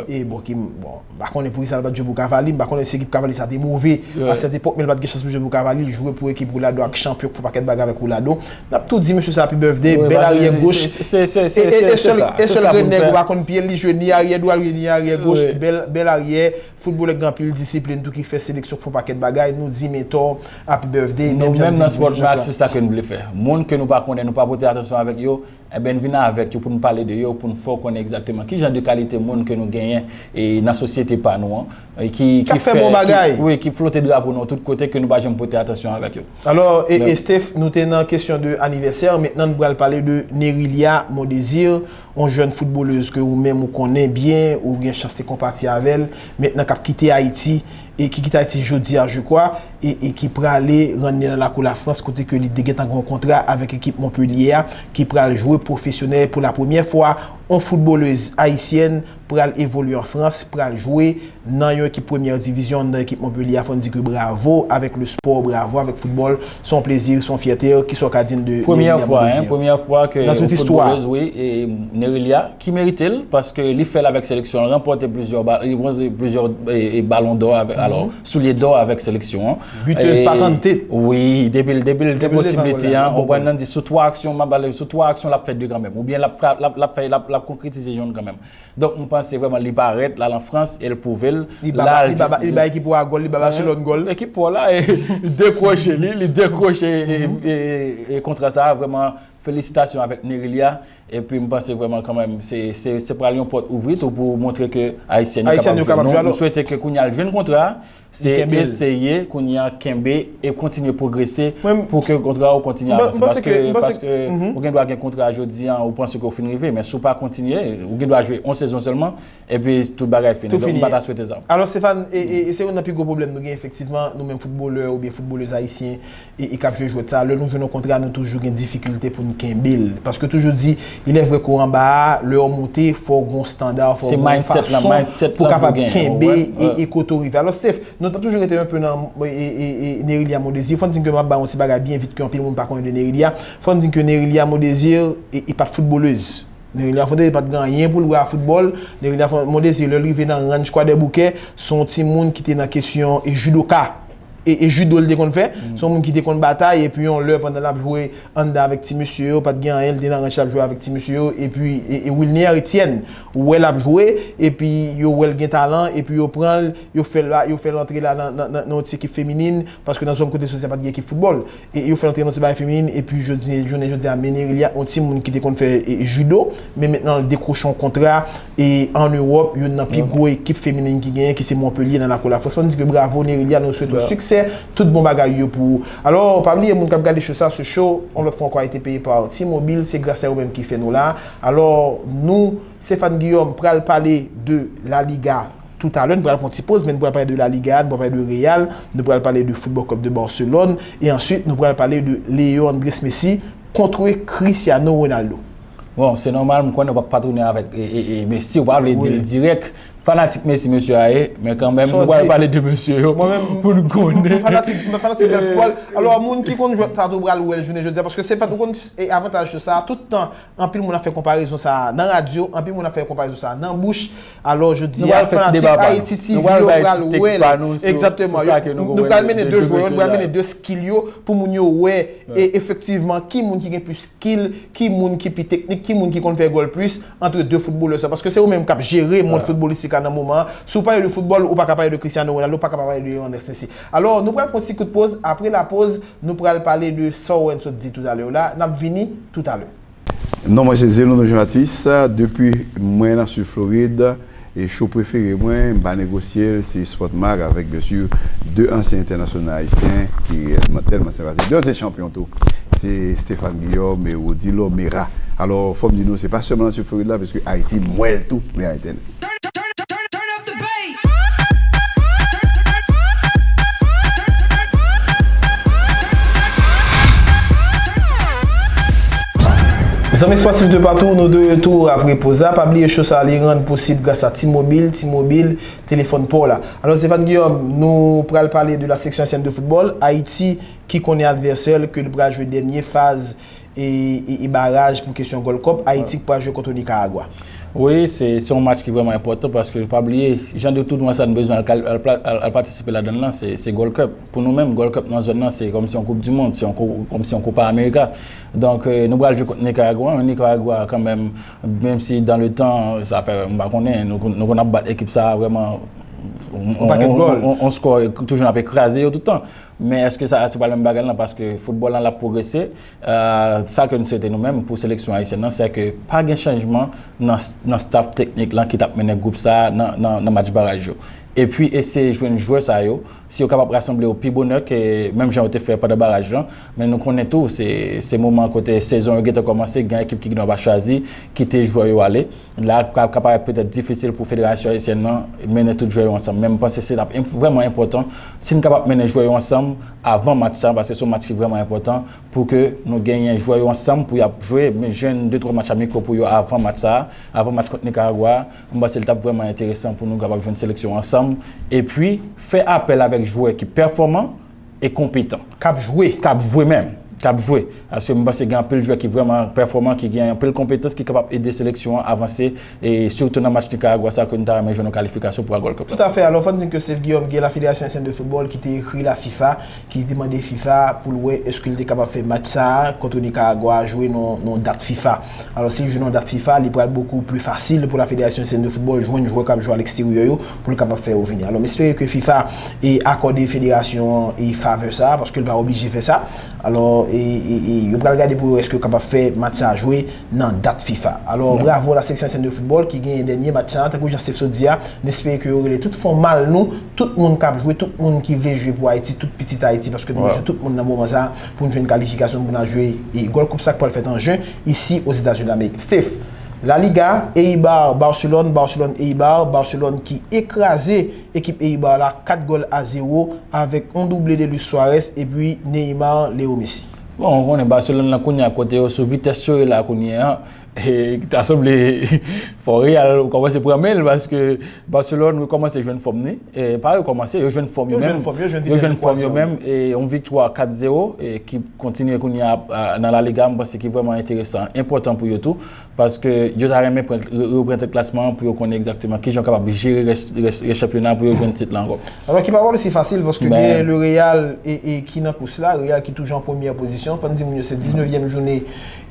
E bon, ki, bon, m pa konnen poukisa l pa t jwe pou Cavaliers, m pa konnen si ekip Cavaliers sa te move a sèt epòk, men l pa t gen chans pou jwe pou Cavaliers, li jwe pou ekip Roulado ak chanpyon k fè pakèt bagay avèk Roulado. N ap tou di mesye sa happy birthday, bèl aryè goch. E, e, e sèl, e sèl grenn nèg ou pa konn pye l, li jwe ni aryè dwat, li jwe ni aryè goch, bèl, bèl aryè, foutbolè k gen anpil disiplin tou ki fè seleksyon k fè yon pakèt bagay, nou di Metor happy birthday, menm jan n di Jean Jacques la. Nou menm nan Sport Mag, se sa ke n vle fè. Moun ke nou pa konnen, nou pa pote atansyon avèk yo, enben, n vin avèk yo pou n pale de yo, pou n fè w konnen egzakteman ki jan de kalite moun ke nou genyen e nan sosyete pa nou an, e ki, ki fè, ki, wi, ki flote drapo nou tout kote ke nou pa janm pote atansyon avèk yo. Alò, e, e Steph, nou te nan kesyon de anivèsè, mentnan n pral pale de Nerilia Mondésir, yon jèn foutbolèz ke ou menm ou konnen byen, ou gen chans te konpati avè l, mentnan k ap kite Ayiti, e ki kite Ayiti jodi a, je crois, e, e ki prale rann li nan lakou Lafrans, kote ke li te gentan gen yon kontra avèk ekip Montpellier a, ki pral jwe pwofesyonèl pou la premyè fwa, yon foutbolèz ayisyèn pral evolye an Frans, pral jwe nan yon ekip premyè divizyon, nan ekip Montpellier a, fò n di ke bravo avèk le sport, bravo avèk foutbòl, se yon plezi, se yon fyète, kisa w ka di n de Premyè Nerilya fwa, hein, Mondésir? Premyè fwa ke Nan tout yon istwa. Foutbolèz, wi, e Nerilya, ki merite l, paske li fè l avèk seleksyon an, ranpòte plizyè ba-, li ranpòte plizyè, e, e, balon dò avèk, alò, soulye dò avèk seleksyon an. Biteuse E, patante. Wi, depi l, depi l gen Depi l te posiblite, vòlè, an, bon, ou konprann, nan di sou twa aksyon, m ap pale sou twa aksyon, l ap fè de kanmenm. Oubyen l ap fra-, l ap, l ap fè, l ap, l ap konkretize yonn kanmenm. Donk, m panse vrèman li parèt, l al an Frans, e l pwouve l. Li ba, La, li ba, li ba ekip ou a gòl, li ba Barcelone gòl. Ekip pa w la, e, li dekwoche, li, li dekwoche, e, e, e, e kontra sa a, vrèman, felisitasyon avèk Nerilya. Epi m panse vrèman kanmenm, se, se, se pral yon pòt ouvri tou pou montre ke Ayisyen yo Ayisyen kapab yo jwe. kapab Nou, jwe, nou alò. Swete ke kounye a l jwenn kontra a, se Kenbe l. Eseye kounye a kenbe e kontinye pwogrese Mwen, m- pou ke kontra a ou kontinye mwen, avanse. m panse Paske, ke, m panse paske mhm. ou gen dwa gen kontra jodi a, ou panse ke ou fin rive, men si ou pa kontinye, ou gen dwa jwe yon sezon sèlman, epi tout bagay fini. Tou Donk, m fini. pa ta swete sa. Alò, Stéphane, e, e, e se youn nan pi gwo pwoblèm nou gen, efektivman, nou menm foutbolè oubyen foutbolèz ayisyen, e, e k ap jwe jwèt sa, lè nou jwenn yon kontra, nou toujou gen difikilte pou n kenbe l. Paske toujou di, il est vrai ke anba a, lè w monte, fò w gen yon standa, fò w Se gen yon mindset lan, fason mindset pou lan pou kapab gen, kenbe wè, e, wè. e kote w rive. Alò, Steph, nou t ap toujou rete yon pe nan, e, e, e, e, Nerilya Mondésir. Fò n di ke m ap bay yon ti bagay byen vit ke anpil moun pa konnen de Nerilya. Fò n di ke Nerilya Mondésir, e, e pa t foutbolèz. Nerilya Mondésir pa t gen anyen pou l wè a foutbòl. Nerilya Mondésir, lè l rive nan ranch Kwadèboukè, se yon timoun ki te nan kesyon e jidoka. E, e jido l te konn fè. Se yon moun ki te konn batay, epi yon lè pandan l ap jwe anndan avèk ti mesye yo, pa t gen anyen, l te nan ranch l ap jwe avèk ti mesye yo, epi e, e Wilner Etienne, ou wè l ap jwe, epi yo wè l gen talan, epi yo pran l, yo fè l la, yo fè l antre la nan, nan, nan, nan yon ti ekip feminin, paske nan zòn kote l soti a pa t gen ekip foutbòl. E yo fè l antre nan ti bagay feminin, epi jodi, jounen jodi a, men Nerilya, yon timoun ki te konn fè, e, jido, men mentnan l dekwoche yon kontra, e, an Ewòp, youn nan pi gwo ekip feminin ki genyen, ki se Montpellier, nan lakou Lafrans. Fò n di ke bravo, Nerilya, nou swete w siksè, tout bon bagay yo pou ou. Alò, pa bliye, moun k ap gade show sa, ce show, yon lòt fwa ankò, a été payé par T-Mobile, se gras a yo menm ki fè nou la. Alò, nou, Stéphane Guillaume, pral pale de La Liga. Toutalè, nou pral pran ti poz, men nou pral pale de La Liga, nou pral pale de Real, nou pral pale de Football Club de Barcelone, e answit, nou pral pale de Leo Andres Messi kont Cristiano Ronaldo. Bon, se nòmal, m konnen w p ap patwone avèk e, e, e Messi, w pa vle di l Wi. dirèk. Fanatik Messi, mesye a ye, men kanmenm, Sa w nou pral di. pale de mesye yo Mwen menm, pou n konnen. m fanatik, m fanatik bèl foutbòl. Alò, moun ki konn jwèt sa tou pral wè l jounen jodi a, paske se fèt, ou konn, e avantaj de sa, tout tan, anpil moun ap fè konparezon sa a nan radyo, anpil moun ap fè konparezon sa a nan bouch. Alò, jodi Nou a, pral fè ti fanatik deba pa nou. Ayiti T V Nou pral yo bay pral ti tek wè l. pa nou sou, Egzakteman. sou sa ke nou Nou pral konprann mennen de, de de jwè yo, nou pral jodi a. mennen de skill yo pou moun yo wè, Wè. e efektivman, ki moun ki gen plis skill, ki moun ki pi teknik, ki moun ki konn fè gòl plis, antre de foutbolè sa. Paske se ou menm k ap jere mond Wè. foutbolistik la nan moman an. Si w pale de foutbòl, ou pa ka pale de Cristiano Ronaldo, ou pa ka pale de Lionel Messi. Alò, nou pral pran ti kout poz. Apre la poz, nou pral pale de sa w wè n sot di toutalè la. N ap vini toutalè. Non, mwen se Zelon Jean Baptiste. Depi mwen nan Sid Florid, e show prefere mwen, m pa negosye l, se Sport Mag avèk, byen si, de ansyen entènasyonal ayisyen ki reyèlman tèlman senpatik. De ansyen chanpyon tou. Se Stéphane Guillaume e Rodilo Mera. Alò, fò m di nou, se pa sèlman nan Sid Florid la, paske Ayiti, m wè l tou, men Ayiti. Zanmi spòtif de patou, nou de retou apre poz la. Pa bliye show sa, li rann posib gras a T-Mobile, T-Mobile, telefòn pa w la. Alò, Stéphane Guillaume, nou pral pale de la sélection haïtienne de football, Ayiti ki konnen advèsè l, ke l pral jwe dènye faz e, e, e baraj pou kesyon Gold Cup, Ayiti k pral jwe kont Nikaragwa. Wi, se, se yon match ki vrèman enpòtan paske, pa bliye, jan de tounwa sa, nou bezwen al, al, al, al, al patisipe ladan l lan, se, se Gold Cup. Pou nou menm, Gold Cup nan zòn nan, se kòmsi yon Koup di Mond, se yon kou-, kòmsi yon Copa America. Donk, eh, nou pral jwe kont Nikaragwa, yon Nikaragwa kanmenm, menm si dan le tan, sa fè, m pa konnen, nou, nou konn ap bat ekip sa a vrèman, on, On pakèt on, gòl. on, on, on skò, toujou n ap kraze yo tout tan. Men èske sa, se pral menm bagay lan? Paske foutbòl lan, l ap pwogrese. Eh, sa ke n swete nou menm pou seleksyon ayisyèn nan, se ke pa gen chanjman nan, nan staff teknik lan ki t ap mennen gwoup sa a nan, nan, nan match baraj yo. Epi eseye jwenn jwè sa yo Si yo kapab rasanble yo pi bonè ke menm jan yo te fè pandan baraj lan, men nou konnen tou, se, se moman kote sezon yo gentan kòmanse, gen ekip ki gendwa pa chwazi kite jwè yo ale. La, ka, ka parèt petèt difisil pou Federasyon Ayisyèn nan mennen tout jwè yo ansanm. Men m panse se t ap enp-, vrèman enpòtan si n kapab mennen jwè yo ansanm avan match sa, paske se yon match ki vrèman enpòtan pou ke nou genyen jwè yo ansanm pou y ap jwe, men jwenn de twa match amiko pou yo avan match sa, avan match kont Nikaragwa a. M panse l t ap vrèman enteresan pou nou kapab jwenn seleksyon ansanm, epi fè apèl avèk jwè ki pèfòman e konpetan. K ap jwe. K ap jwe menm. K ap jwe. Paske m panse gen anpil jwè ki vrèman pèfòman, ki gen anpil konpetans, ki kapab ede seleksyon an avanse, e sitou nan match Nikaragwa sa ke nou ta renmen jwenn yon kalifikasyon pou a Gold Cup la. Toutafè. Alò, fò n di ke Steve Guillaume gen la Fédération Haïtienne de Football ki te ekri la FIFA, ki te mande FIFA pou l wè èske l te kapab fè match sa a kont Nikaragwa a jwe nan, nan dat FIFA. Alò, si l jwe nan dat FIFA, li pral bokou pli fasil pou la Fédération Haïtienne de Football jwenn jwè k ap jwe aleksteryè yo pou l kapab fè yo vini. Alò, m espere ke FIFA e akòde federasyon an e favè sa a, paske l pa oblije fè sa. Alò, e, e, e, yo pral gade pou yo èske yo kapab fè match sa a jwe nan dat FIFA. Alò, bravo la Sélection Haïtienne de Football ki genyen dènye match sa a, tankou jan Steve sot di a, n espere ke yo rele tout fòmal nou, tout moun k ap jwe, tout moun ki vle jwe pou Ayiti, tout pitit Ayiti, paske nou bezwen tout moun nan moman sa a pou n jwenn kalifikasyon pou n al jwe e Gold Cup sa k pral fèt an jen, isi Ozetazini Damerik. Steph, La Liga, Eibar, Barcelone, Barcelone, Eibar, Barcelone ki ekraze ekip Eibar la kat gòl a zewo avèk yon double de Luis Suarez epi Neymar, Leo Messi. Bon, ou konnen Barcelone nan kounye a kote yo sou vitès yo ye la kounye a, e, ta sanble fò Real kòmanse pran men l paske Barcelone rekòmanse jwenn fòm li. E, pa rekòmanse, yo jwenn fòm yo menm. Yo jwenn fòm yo menm, e, yon viktwa kat zewo, e, ki kontinye kounye a, a, nan La Liga, m panse ki vrèman enteresan, enpòtan pou yo tou. Paske yo ta renmen pran, re-, reprann tèt klasman an pou yo konnen egzakteman kijan yo kapab jere rès, rès, rès chanpyona pou yo jwenn tit la ankò. Alò, ki pa pral osi fasil, paske genyen Le Real e, e ki nan kous la, Real ki toujou an premyè pozisyon. Fò n di moun yo se diznevyèm jounen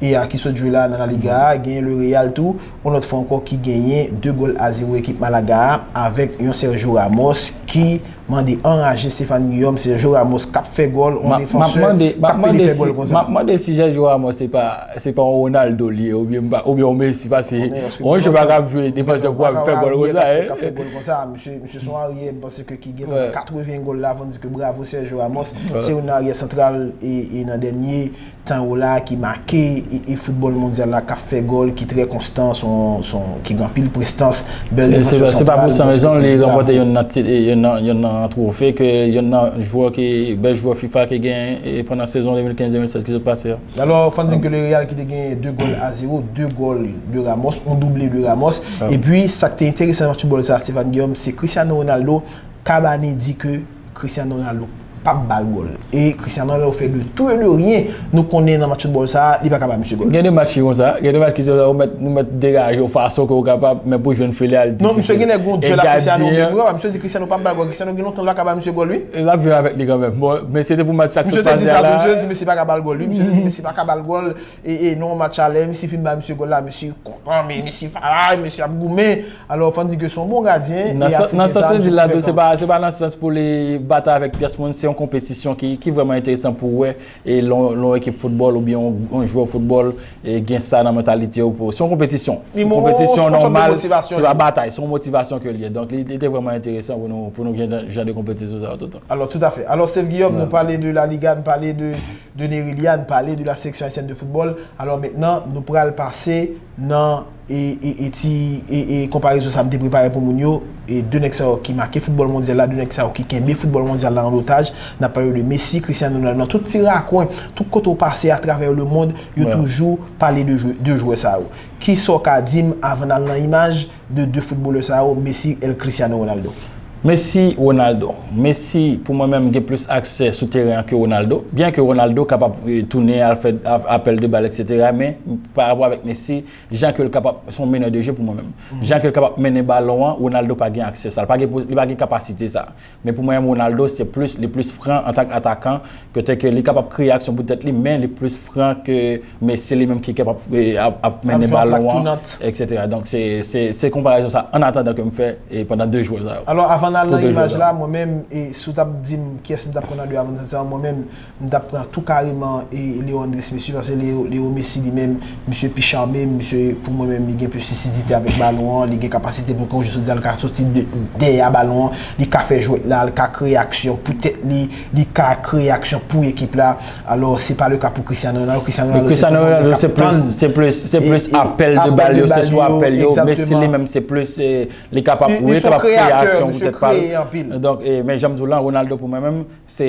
e a ki sot jwe la nan La Liga a. Genyen Le Real tou, yon lòt fwa ankò ki genyen de gòl a zewo ekip Malaga a, avèk yon Sergio Ramos ki mande anraje Stéphane Guillaume, Sergio Ramos k ap fè gòl, yon defansè k ap pede fè gòl konsa. M ap mande si Sergio Ramos se pa, se pa yon Ronaldo li ye, oubyen, oubyen yon Messi, paske yon jwè pa ka ap jwe defansè pou al fè gòl konsa, hein. K ap fè gòl konsa, misye, misye se yon aryè, m panse ke ki gentan nan katreven gòl la, fò n di ke bravo Sergio Ramos, se yon aryè santral e, e nan dènye tan yo la ki make e, e foutbòl mondyal la, k ap fè gòl, ki trè konstan, son, son, ki gen anpil prestans, bèl defansè santral. Se, se pa pou san rezon li ranpòte youn nan tit, e, youn nan, youn nan twofe ke youn nan jwè ki, bèl jwè FIFA ki gen, e, pandan sezon de mil kenz de mil sèz ki sot pase a. Alò, fò n di ke Le Real ki te gen de gòl a zewo, de gòl de Ramos, yon double de Ramos. Epi, sa k te enteresan nan match foutbòl sa, Stéphane Guillaume, se Cristiano Ronaldo, Cavani di ke Cristiano Ronaldo p ap ba l gòl. E Cristiano Ronaldo fè de tout et de rien. Nou konnen nan match foutbòl sa, li pa ka ba misye gòl. Gen de match ki konsa, gen de match ki konsa, ou mèt, ou mèt degaje yon fason ke ou kapab, men pou jwenn file a, li difisil. Non, misye genlè gon djèl ak Cristiano, men wi, misye di Cristiano p ap ba l gòl. Cristiano gen lontan l pa ka ba misye gòl, wi. L ap jwe avèk li kanmenm. Bon, men se te pou match sa k sot pase a la. Misye te di sa tou, misye te di misye pa ka ba l gòl, wi. Misye te di mesye pa ka ba l gòl, e, e, nan yon match alè, misye fin ba misye gòl la, misye kontan, men misye fala, misye ap goumen. Alò, fò n di ke se yon bon gadyen, e Afriken sa, misye fè tan. Nan sans li di la tou, se pa, se pa nan sans pou li batay avèk pyès moun, se yon konpetisyon ki, ki vrèman enteresan pou wè, e lè yon, lè yon ekip foutbòl oubyen yon, yon jwè foutbòl, e gen sa nan mantalite yo pou, se yon konpetisyon. Konpetisyon nòmal, se pa batay, se yon motivasyon ke l ye. Donk, li, li te vrèman enteresan pou nou, pou nou gen jan, jan de konpetisyon sa yo toutan. Alò, toutafè. Alò, Steve Guillaume, nou pale de La Liga, nou pale de, de Nerelia, nou pale de la Sélection Haïtienne de Football. Alò, mentnan, nou pral pase nan e, e, e ti, e, e konparezon sa m te prepare pou moun yo, e de nèg sa yo ki make foutbòl mondyal la, de nèg sa yo ki kenbe foutbòl mondyal la an otaj, n ap pale de Messi, Cristiano Ronaldo, nan tout ti rakwen, tout kote w pase atravè lemond, yo toujou pale de jwe-, de jwè sa yo. Kisa w ka di m avan n al nan imaj de de foutbolè sa yo, Messi, El Cristiano Ronaldo? Messi, Ronaldo. Messi, pou mwen menm, gen plis aksè sou teren an ke Ronaldo. Byen ke Ronaldo kapab, e, tounen al fè a-, apèl de bal, etsetera, men pa rapò avèk Messi, jan ke l kapab, se yon menè de je pou mwen menm. Jan ke l kapab mennen balon an, Ronaldo pa gen aksè sa. Li pa gen po-, li pa gen kapasite sa. Men pou mwen, Ronaldo, se plis, li plis fran antank atakan, petèt ke li kapab kreye aksyon pou tèt li, men li plis fran ke Messi li menm ki kapab, e, ap, ap mennen balon an, etsetera. Donk, se, se, se konparezon sa, an atandan ke m fè, e, pandan de jwè sa yo. Alò, avan Nan imaj la, mwen menm, e, si w t ap di m kiyès m t ap pran nan de avansan sa yo, mwen menm, m t ap pran tou kareman, e, Leo Andres Messi, paske Leo, Leo Messi li menm, misye pi chame, misye, pou mwen menm, li gen plis lisidite avèk balon an, li gen kapasite pou, kon jodi a, li ka soti de, dèyè balon an, li ka fè jwèt la, li ka kreye aksyon pou tèt li, li ka kreye aksyon pou ekip la. Alò, se pa le ka pou Cristiano Ronaldo. Cristiano Ronaldo, se plis, se plis, se plis apèl de bal yo, se sou apèl yo, Messi li menm, se plis, e, li kapab, wi, li kapab kreye aksyon pou tèt pa l. Donk, e, men jan m di w lan, Ronaldo pou mwen menm, se,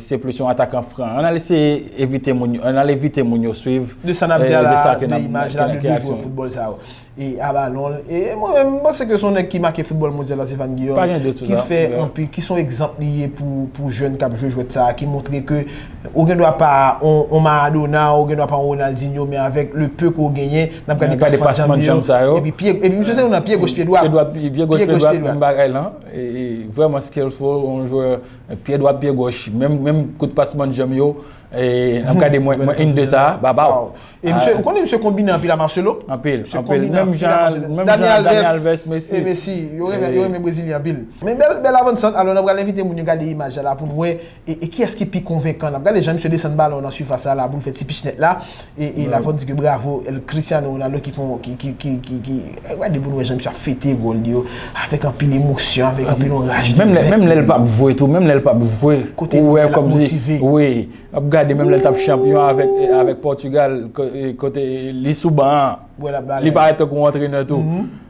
se plis yon atakan fran. Ann al eseye evite moun yo, ann al evite moun yo swiv, de sa n ap di a la, de imaj la, de jwè foutbòl sa yo. E a balon, e mwen menm, m panse ke se yon nèg ki make foutbòl mondyal la, Stéphane Guillaume, ki fè anpil, ki se yon egzanp li ye pou, pou jèn k ap jwe jwèt sa a, ki montre ke ou gen dwa pa on, on Maradona, ou gen dwa pa on Ronaldinho, men avèk le peu ke w genyen, n ap gade pasman djanm yo, epi pye, epi misye se yon nan pye goch, pye dwat. Pye dwat, pye goch, pye dwat, menm bagay lan. E, e, vrèman skillful, yon jwè, pye dwat, pye goch, menm, menm kout pasman djanm yo, e, n ap gade mwen, mwen, in de sa, ba, ba w. E misye, ou konnen misye konbine anpil a Marcelo? Anpil, anpil. Menm jan, menm jan Dani Alves, Messi. E Messi, yo renmen, yo renmen Brezilyen anpil. Men bèl, bèl avansan, alò n ap pral envite moun yo gade imaj la pou n wè, e, e kiyès ki pi konvenkan. N ap gade jan misye desann balon nan sifas la, la pou l fè ti pichnèt la. E, e la fò n di ke bravo, El Cristiano Ronaldo ki fè, ki, ki, ki, ki, ki, e, gade pou n wè jan misye ap fete gòl li yo, avèk anpil emosyon, avèk anpil yon raj de vèt. Menm lè, menm lè l p ap jwe tou, menm lè l p ap jwe, ou wè kòmsi, wi. W ap gade menm lè l t ap chanpyon avèk, avèk Pòtigal, ko-, e, kote li sou ban an, li parèt tankou yon antrenè tou.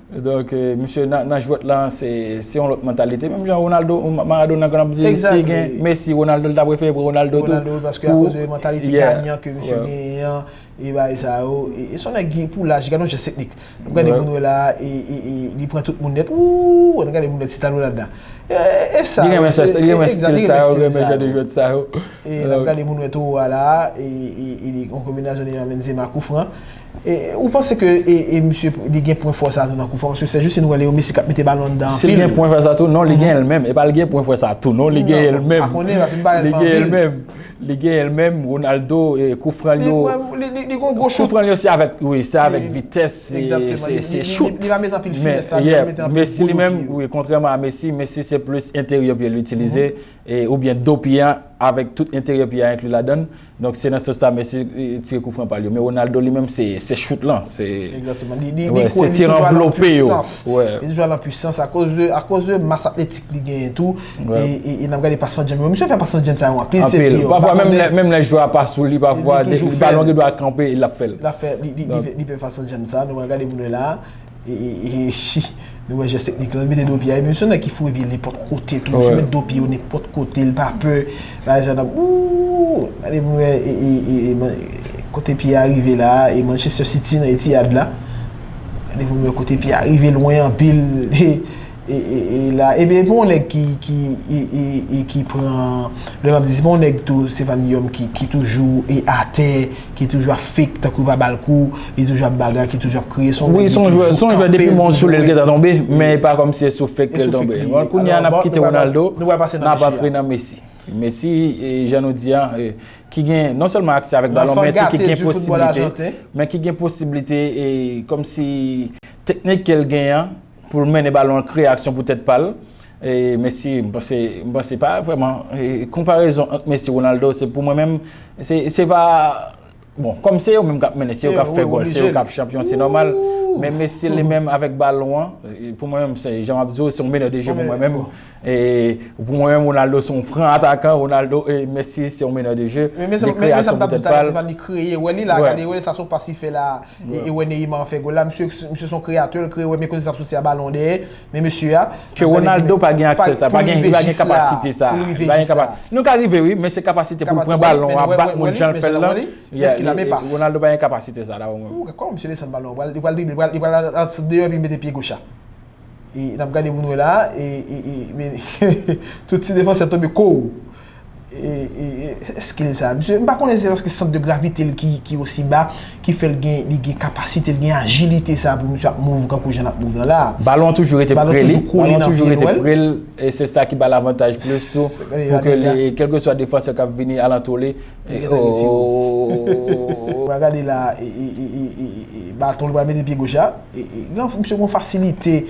Donk, e, misye nan, nan jwèt lan, se, se yon lòt mantalite. Menm jan Ronaldo, Maradona, kan n ap di, si gen Messi, Ronaldo, li ta prefere pran Ronaldo tou. Ronaldo, paske akoz de mantalite ganyan ke misye genyen an, e bagay sa yo, e, e se yon nèg ki pou laj, gade yon jès teknik. N ap gade moun wè la, e, e, e, li pran tout moun nèt. Wouuu, n ap gade moun nèt, si Tano ladan. E, e sa, li renmen sa, li renmen stil sa yo, li renmen jan de jwèt sa yo. E n ap gade moun wè towo a la, e, e, e li, yon konbinasyon de Benzema, kou fran. E, ou panse ke, e, e misye, li gen pwen fò sa tou nan kou fran? Paske se jis nou wè Leo Messi k ap mete balon anndan anpil. Si l gen pwen fò sa tou, non, li genyen l menm. E pa l gen pwen fò sa tou, non, li genyen l menm. Li genyen l menm. Li genyen l menm, Ronaldo, e, kou fran l yo. Li, li, li, li gon gwo chout. Kou fran l yo se avèk, wi, se avèk vitès, se, se, se chout. Li, li, li pa met anpil finès, sa, li pa met anpil gwo dopye. Men Messi li menm, wi, kontrèman a Messi, Messi se plis enteryè pye l itilize, e, oubyen do pye an, avèk tout enteryè pye a enkli ladan l. Donk, se nan sans sa Messi, e, tire kou fran pa l yo. Men Ronaldo li menm, se, se chout lan, se. Egzakteman. Li, li, li, se tir anvlope yo. Li toujou al nan pwisans. Li toujou al nan pwisans akoz de, akoz de mas atletik li genyen tou. E, e, e n ap gade pasman djanm yo. Misye fè pasman djanm sa yo anpil, se pye yo. Pafwa, menm lè, menm lè jwè a pa sou li, pafwa, balon gen dwa kanpe, l ap fè l. L ap fè, li, li, li fè, li fè pasman djanm sa. Nou pral gade pou nou la. E, e, e, nou wè jès teknik lan, li mete do pye a. Epi misye nèg ki foure pye l nenpòt kote tou. Misye met do pye yo nenpòt kote, li pa pè. Bagay sa n ap, ooh, gade pou nou wè, e, e, e, e, kote pye a rive la, e Manchester City nan Etihad la. Gade pou nou wè kote pye a rive lwen anpil. E, e, e, e la, epi, epi yon nèg ki, ki, e, e, e ki pran, lè m ap di, se pa yon nèg tou, Stéphane Guillaume, ki, ki toujou e atè, ki toujou ap fake, tankou yo pa ba l kou, li toujou ap bagay, ki toujou ap kriye, se yon nèg ki toujou kanpe pou jwe. Wi, se yon jwè, se yon jwè depi men w sou li, l gentan tonbe, men e pa kòmsi se sou fake ke l tonbe. Bon, kounye a, n ap kite Ronaldo, n ap antre nan Messi. Messi, e, jan nou di a, e, ki gen non sèlman aksè avèk balon, men tou ki gen posiblite, men ki gen posiblite, e, kòmsi teknik ke l genyen an, pou l mennen balon an, kreye aksyon pou tèt pa l. E Messi, m panse, m panse pa vrèman, e, konparezon ant Messi, Ronaldo, se pou mwen menm, se, se pa, bon, kòm se yo menm k ap mennen, se yo k ap fè gòl, se yo k ap chanpyon, se nòmal. Men Messi li menm avèk balon an, e, pou mwen menm, se, jan m ap di w, se yon meneur de jeu pou mwen menm. E pou mwen menm, Ronaldo se yon fran atakan, Ronaldo, e Messi se yon meneur de jeu. Li kreye aksyon pou tèt pa l. Li kreye, wè li la, gade, wè sa se yon pas li fè la, e, e wè Neymar fè gòl la, misye, misye se yon kreyatè, li kreye, wè men kote sa ap soti a balon dèyè, men mesye a. Ke Ronaldo pa gen aksè sa, pa gen, li pa gen kapasite sa. Li pa gen kapa-, nou ka rive wi, men se kapasite pou l pran balon an, bat moun jan l fè l lan. Ronaldo pa gen kapasite sa, dapre mwen. Ou gade kòman misye desann balon an, li pral, li pral drible, li pral, li pral al deyò epi mete pye goch la. E n ap gade pou n wè la, e, e, e, men tout ti defansè tonbe kou. E, e, e, skill sa, misye, m pa konnen se paske sant de gravite l ki, ki osi ba, ki fè l gen, li gen kapasite, li gen ajilite sa pou misye ap move kankou jan l ap move lan la. Balon an toujou rete pre li, balon an toujou rete pre l, e se sa ki ba l avantaj plis tou, pou ke li, kèlkeswa defansè k ap vini alantou li, e, oh. Ou pral gade la, e, e, baton, li pral mete pye goch la, e, e, misye gen yon fasilite,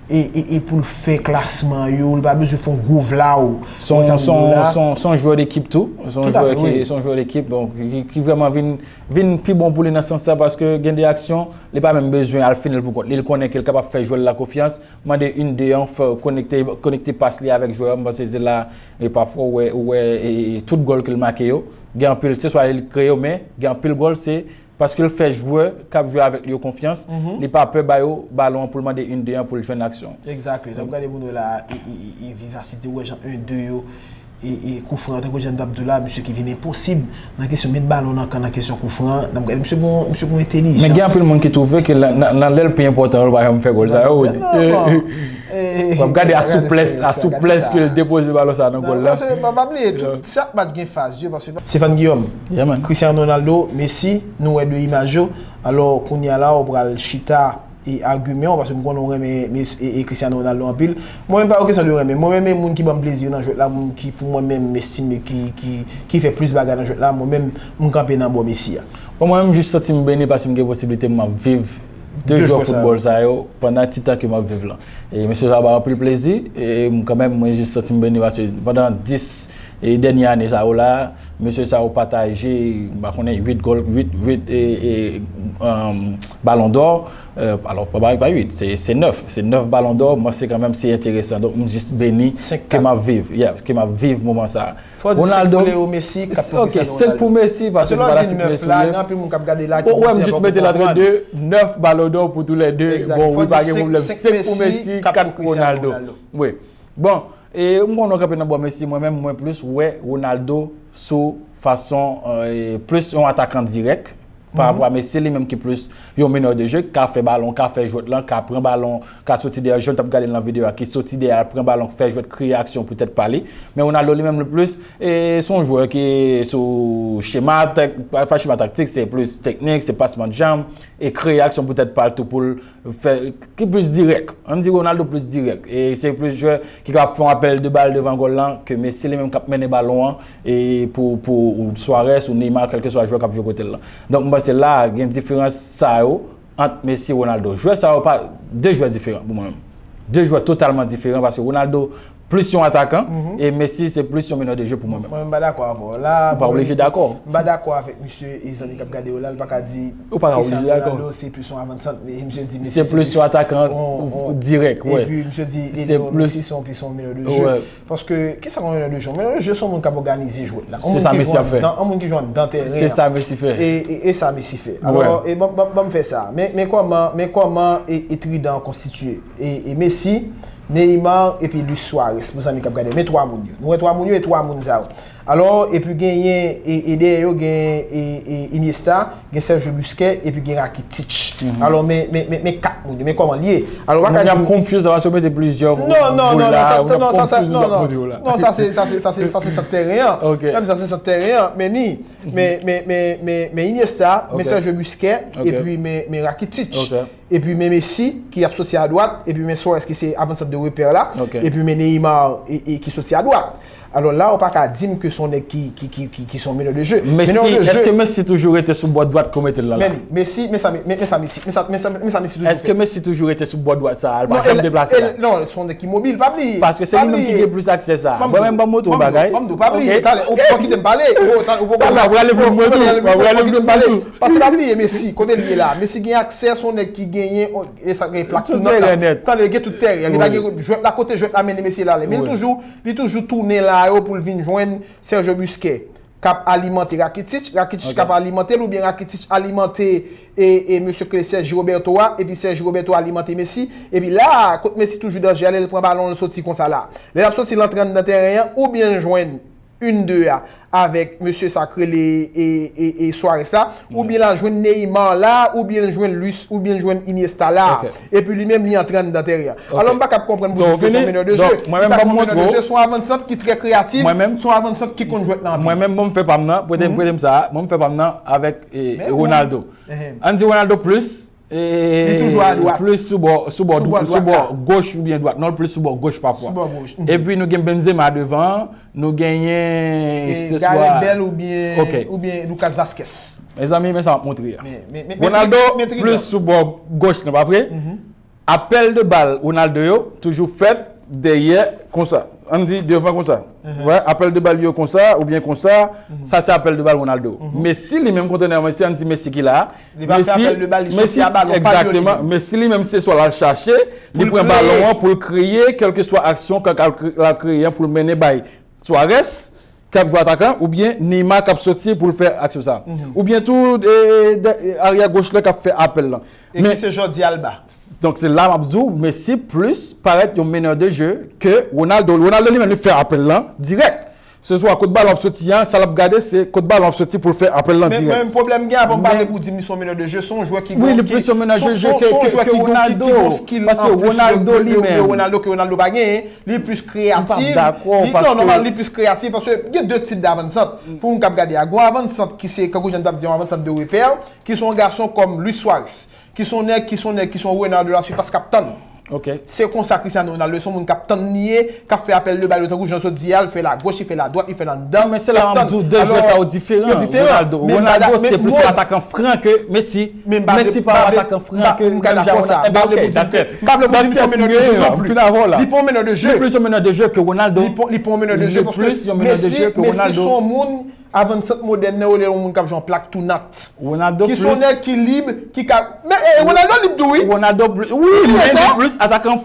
e, e, e pou l fè klasman yo, li pa bezwen fè yon gwo vlaw. Se yon jwè dekip tou. Se yon jwè ki se yon jwè dekip, donk ki vrèman vin, vin pi bon pou li nan sans sa, paske gen de aksyon, li pa menm bezwen al fini l pou kont li. Li konnen ke l kapab fè jwè l la konfyans, mande youn de an, konekte, konekte pas li avèk jwè a. M panse se la, e pafwa ou wè, ou wè e, tout gòl ke l make yo, gen anpil, se swa li kreye yo, men gen anpil gòl, se paske l fè jwè k ap jwe avèk li yo konfyans, li pa pè ba yo balon an pou l mande youn de an pou l jwenn aksyon. Exactly. N ap gade pou nou la, e, e, e, e vivasite, ou wè jan youn de yo, e, e kou fran, tankou jan n t ap di w la, misye ki vin enposib nan kesyon met balon nan kan, nan kesyon kou fran. N ap gade misye gon, misye gon entelijans. Men gen anpil moun ki twouve ke nan, nan, nan lè l pi enpòtan yo, l pa janm fè gòl sa yo. W ap gade a souplès, a souplès ke l depoze balon sa nan gòl la. Paske pa, pa bliye tou, chak match gen faz yo, paske Stéphane Guillaume, Cristiano Ronaldo, Messi, nou wè de imaj yo. Alò, kounye a la, ou pral chita e agiman w, paske m konnen w renmen Cristiano Ronaldo anpil. Mwen menm pa yon kesyon de renmen. Mwen renmen moun ki ban m plezi nan jwèt la, moun ki pou mwen menm m estime ki, ki, ki fè plis bagay nan jwèt la. Mwen menm, m kanpe nan bò Messi a. Bon, mwen menm, m jis santi m beni paske m gen posiblite m ap viv de jwè foutbòl sa yo pandan ti tan ke m ap viv lan. E mesye sa ba anpil plezi, e m kanmenm, mwen jis santi m beni paske pandan dis e dènye ane sa yo la, mesye sa yo pataje, m pa konnen, uit gòl, uit, uit e, e, um, balon dò. Alò, pa, pa, pa uit, se, se nèf. Se nèf balon dò, mwen se kanmenm, se enteresan. Donk, m jis beni ke m ap viv, yeah, ke m ap viv moman sa. Ronaldo, ok, senk pou Messi, paske se fanatik Messi m ye. Ou wè, m jis mete l antre de, nèf balon dò pou toulède. Bon, wi, pa gen pwoblèm. Senk pou Messi, kat pou Ronaldo. Wi. Bon, e m konnen w kanpe nan bò Messi, mwen menm, mwen plis wè Ronaldo sou fason, e, plis yon atakan dirèk, pa rapò a Messi, li menm ki plis yon meneur de jeu, ka fè balon, ka fè jwèt lan, ka pran balon, ka soti dèyè, jan n t ap gade l nan videyo a, ki soti dèyè, al pran balon, fè jwèt, kreye aksyon pou tèt pa li. Men Ronaldo, li menm, li plis, e, se yon jwè ki sou chema, pa chema taktik, se plis teknik, se pasman de janm, e kreye aksyon pou tèt pa l tou pou l fè, ki plis dirèk. Ann di Ronaldo plis dirèk. E se plis jwè ki kapab fè yon apèl de bal devan gòl lan ke Messi li menm k ap mennen balon an e pou, pou Suarez ou Neymar, kèlkeswa jwè k ap jwe kote l lan. Donk, m panse la, gen diferans sa yo ant Messi e Ronaldo. Jwè sa yo pa de jwè diferan pou mwen menm. De jwè totalman diferan paske Ronaldo plis yon atakan, e Messi se plis yon meneur de jeu pou mwen menm. Mwen menm m pa dakò avè w. La, ou pa oblije dakò. M pa dakò avèk misye e zanmi k ap gade yo la, li pa ka di Cristiano Ronaldo se plis yon avansan, e misye di Messi se plis yon atakan dirèk, wè. Epi misye di Leo Messi se yon plis yon meneur de jeu. Paske, kisa yon meneur de jeu? Yon meneur de jeu se yon moun k ap òganize jwèt la. Se sa Messi ap fè. Yon moun ki jwe anndan teren an. Se sa Messi fè. E, e, e sa Messi fè. Alò, e ban, ban, ban m fè sa. Men, men kòman, men kòman e, e tridan an konstitiye? E, e Messi, Neymar epi Luis Suarez, pou zanmi k ap gade. Men twa moun yo. Nou wè twa moun yo e twa moun sa yo. Alò, epi genyen, e, e dèyè yo, gen e, e Iniesta, gen Sergio Busquets, epi gen Rakitic. Alò, men, men, men, men kat moun yo. Men kòman l ye? Alò, w pa ka di m. Moun yo ap confuse la, paske yo mete plizyè boul la, moun yo ap confuse, moun yo ap montre yo la. Non, sa se, sa se, sa se, sa se sant teren an. Menm sa se sant teren an, men ni, men, men, men, men, men Iniesta, men Sergio Busquets, epi men, men Rakitic. Epi men Messi ki ap soti adwat, epi men Suarez ki se avansan de repè la, epi men Neymar e, e ki soti adwat. Alò la, ou pa ka di m ke se yon nèg ki, ki, ki, ki, ki se yon meneur de jeu. Messi, èske Messi toujou rete sou bò dwat ke w mete l lan la? Men li, Messi, men sa, men, men sa Messi, men sa, men sa, men sa Messi toujou fè. Èske Messi toujou rete sou bò dwat sa a, l pa janm deplase la? Non, se yon nèg ki mobil, pa bliye. Paske se li menm ki gen plis aksè sa a. Mwen menm, ban m montre w yon bagay. Ban m di w, pa bliye, talè, ou poko kite m pale. Ou poko, ou poko, ou poko kite m pale. Paske pa bliye Messi, kote l ye la. Messi gen aksè, se yon nèg ki genyen, e sa gen plak tou nan, tande, gen tout teren. Li pa gen jwèt la, kote jwèt la mennen Messi la, men li toujou, li toujou tounen la yo pou l vin jwenn Sergio Busquets k ap alimante Rakitic, Rakitic k ap alimante l, oubyen Rakitic alimante e, e mesye k rele Sergi Roberto a, epi Sergi Roberto alimante Messi, epi la, kot Messi toujou danje a, lè l pran balon, l soti konsa la. Lè l ap soti, l antre anndan teren an, oubyen l jwenn youn de a avèk mesye sa k rele e, e, e Suarez la, oubyen l al jwenn Neymar la, oubyen l jwenn Luis, oubyen l jwenn Iniesta la. Epi li menm, li antre anndan teren an. Alò, m pa ka konprann pou di ke se yon meneur de jeu. M pa ka konprann meneur de jeu, se yon avansant ki trè kreyatif, se yon avansant ki konn jwèt nan anpil. Mwen menm, bon, m fè pa m nan, prete m, prete m sa, mwen m fè pa m nan avèk e, Ronaldo. Ann di Ronaldo plis, e, plis sou bò, sou bò, sou bò goch oubyen dwat. Non, l plis sou bò goch pafwa. Epi nou gen Benzema devan, nou genyen, se swa Gareth Bale oubyen, oubyen Lucas Vazquez. Mezanmi, men sa m ap montre a. Ronaldo plis sou bò goch lan, pa vre? Apèl de bal Ronaldo yo toujou fèt dèyè konsa. Ann di devan konsa. Wè, apèl de bal yo konsa oubyen konsa, sa se apèl de bal Ronaldo. Messi li menm kontrè a Messi, ann di Messi ki la. Li pa fè apèl de bal, li soti a balon, pa l yo li menm. Messi li menm se swa l al chache, li pran balon an pou l kreye kèlkeswa aksyon ke l al kreye an pou l mennen bay Suarez k ap jwe atakan, oubyen Neymar k ap soti pou l fè aksyon sa. Oubyen tou aryè goch la k ap fè apèl lan. E ki se Jordi Alba. Donk se la m ap di w Messi plis parèt yon meneur de jeu ke Ronaldo. Ronaldo li menm li fè apèl lan dirèk. Se swa kot balon ap soti an, sa l ap gade se kot balon ap soti pou l fè apèl lan dirèk. Men pwoblèm gen, avan m pale pou w di m li se yon meneur de jeu, se yon jwè ki wi, li plis yon meneur de jeu ke Ronaldo. Paske Ronaldo li menm, Ronaldo ke Ronaldo pa genyen. Li plis kreyatif. Non, nòmal, li plis kreyatif paske gen de tip d'avannsant. Pou moun k ap gade a, gen yon avannsant ki se, kankou jan m t ap di, yon avannsant de repè, ki se yon gason kòm Luis Suarez, ki se yon nèg, ki se yon nèg, ki se yon renard de la surface k ap tann. Se konsa Cristiano Ronaldo, se yon moun k ap tann li ye, k ap fè apèl de bal yo, tankou jan w sot di a, li fè lagoch, li fè ladwat, li fè l anndan, men se la m ap di w, de jwè sa yo diferan. Ronaldo, Ronaldo se plis yon atakan fran ke Messi. Messi pa yon atakan fran ke menm jan Ronaldo. M pa vle pou di m se yon meneur de jeu non plis. Li pa yon meneur de jeu. Li plis yon meneur de jeu ke Ronaldo. Li pa yon meneur de jeu paske Messi se yon moun avannsant modèn nan, yo rele yon moun k ap jwe an plak tou nat. Ronaldo plis. Ki se yon nèg ki lib, ki ka, men Ronaldo lib tou wi. Ronaldo plis. Wi, men li plis atakan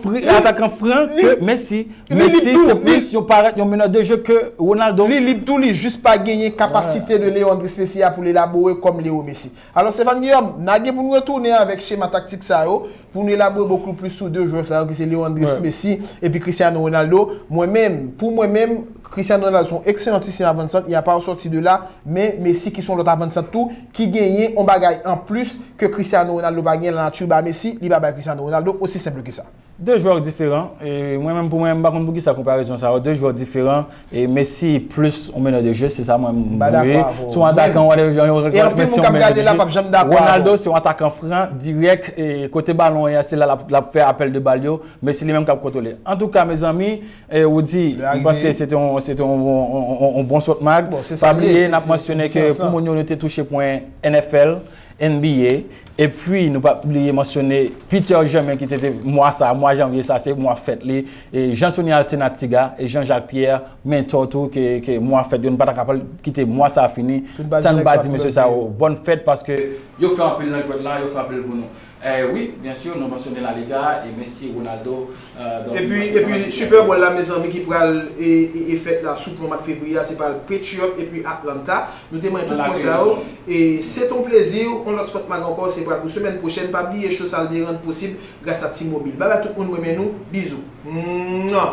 fran ke Messi. Messi se plis yon parèt yon meneur de jeu ke Ronaldo. Li lib tou, li jis pa genyen kapasite de Leo Andres Messi a pou l elabore kòm Leo Messi. Alò Stéphane Guillaume, n a gen pou n retounen avèk chema taktik sa yo, pou n elabore bokou plis sou de jwè sa yo ki se Leo Andres Messi epi Cristiano Ronaldo. Mwen menm, pou mwen menm, Cristiano Ronaldo se yon ekselantisim avansant, il n'y a pas à sortir de là, men Messi ki se yon lòt avansant tou, ki genyen yon bagay anplis ke Cristiano Ronaldo pa genyen, lanati ba Messi, li pa bay Cristiano Ronaldo, osi senp ke sa. De jwè diferan. E mwen menm pou mwen, m pa konn poukisa konparezon sa yo. De jwè diferan. E Messi plis yon meneur de jeu, se sa mwen m wè. Se yon atakan, whatever, yon meneur de jeu. Ronaldo se yon atakan fran, dirèk, e kote balon ye a, se la l ap fè apèl de bal yo. Messi li menm k ap kontwole. Antouka mezanmi, e Woody, m panse se te yon, se te yon, yon, yon, yon bon sòt mag. Pa bliye n ap mansyone ke pou moun yo, nou te touche pwen N F L, N B A, epi nou pa bliye mansyone Peter Germain ki te, te mwa sa, mwa janvye sa, se mwa fèt li, e Jean Sony Alcena Tiga, e Jean Jacques Pierre, Mentor tou, ke, ke mwa fèt yo, nou pa ta ka kite mwa sa fini san n pa di mesye sa yo bòn fèt paske yo fè anpil nan jwèt la, yo fè anpil pou nou. Eh, wi, byen si, nou mansyone La Liga, e Messi, Ronaldo, euh, donc, epi, epi Super Bowl la, mezanmi, ki pral e, e, e fèt la sou pwen mwa fevriye a, se pral Patriot epi Atlanta. Nou te mande tout pwen sa yo. E se t on plezi, on lòt spòt mag ankò, se pral pou semèn pwochèn. Pa bliye, show sa l te rann posib gras a T-Mobile. Babay tout moun, mwen renmen nou. Bizou. Mwa.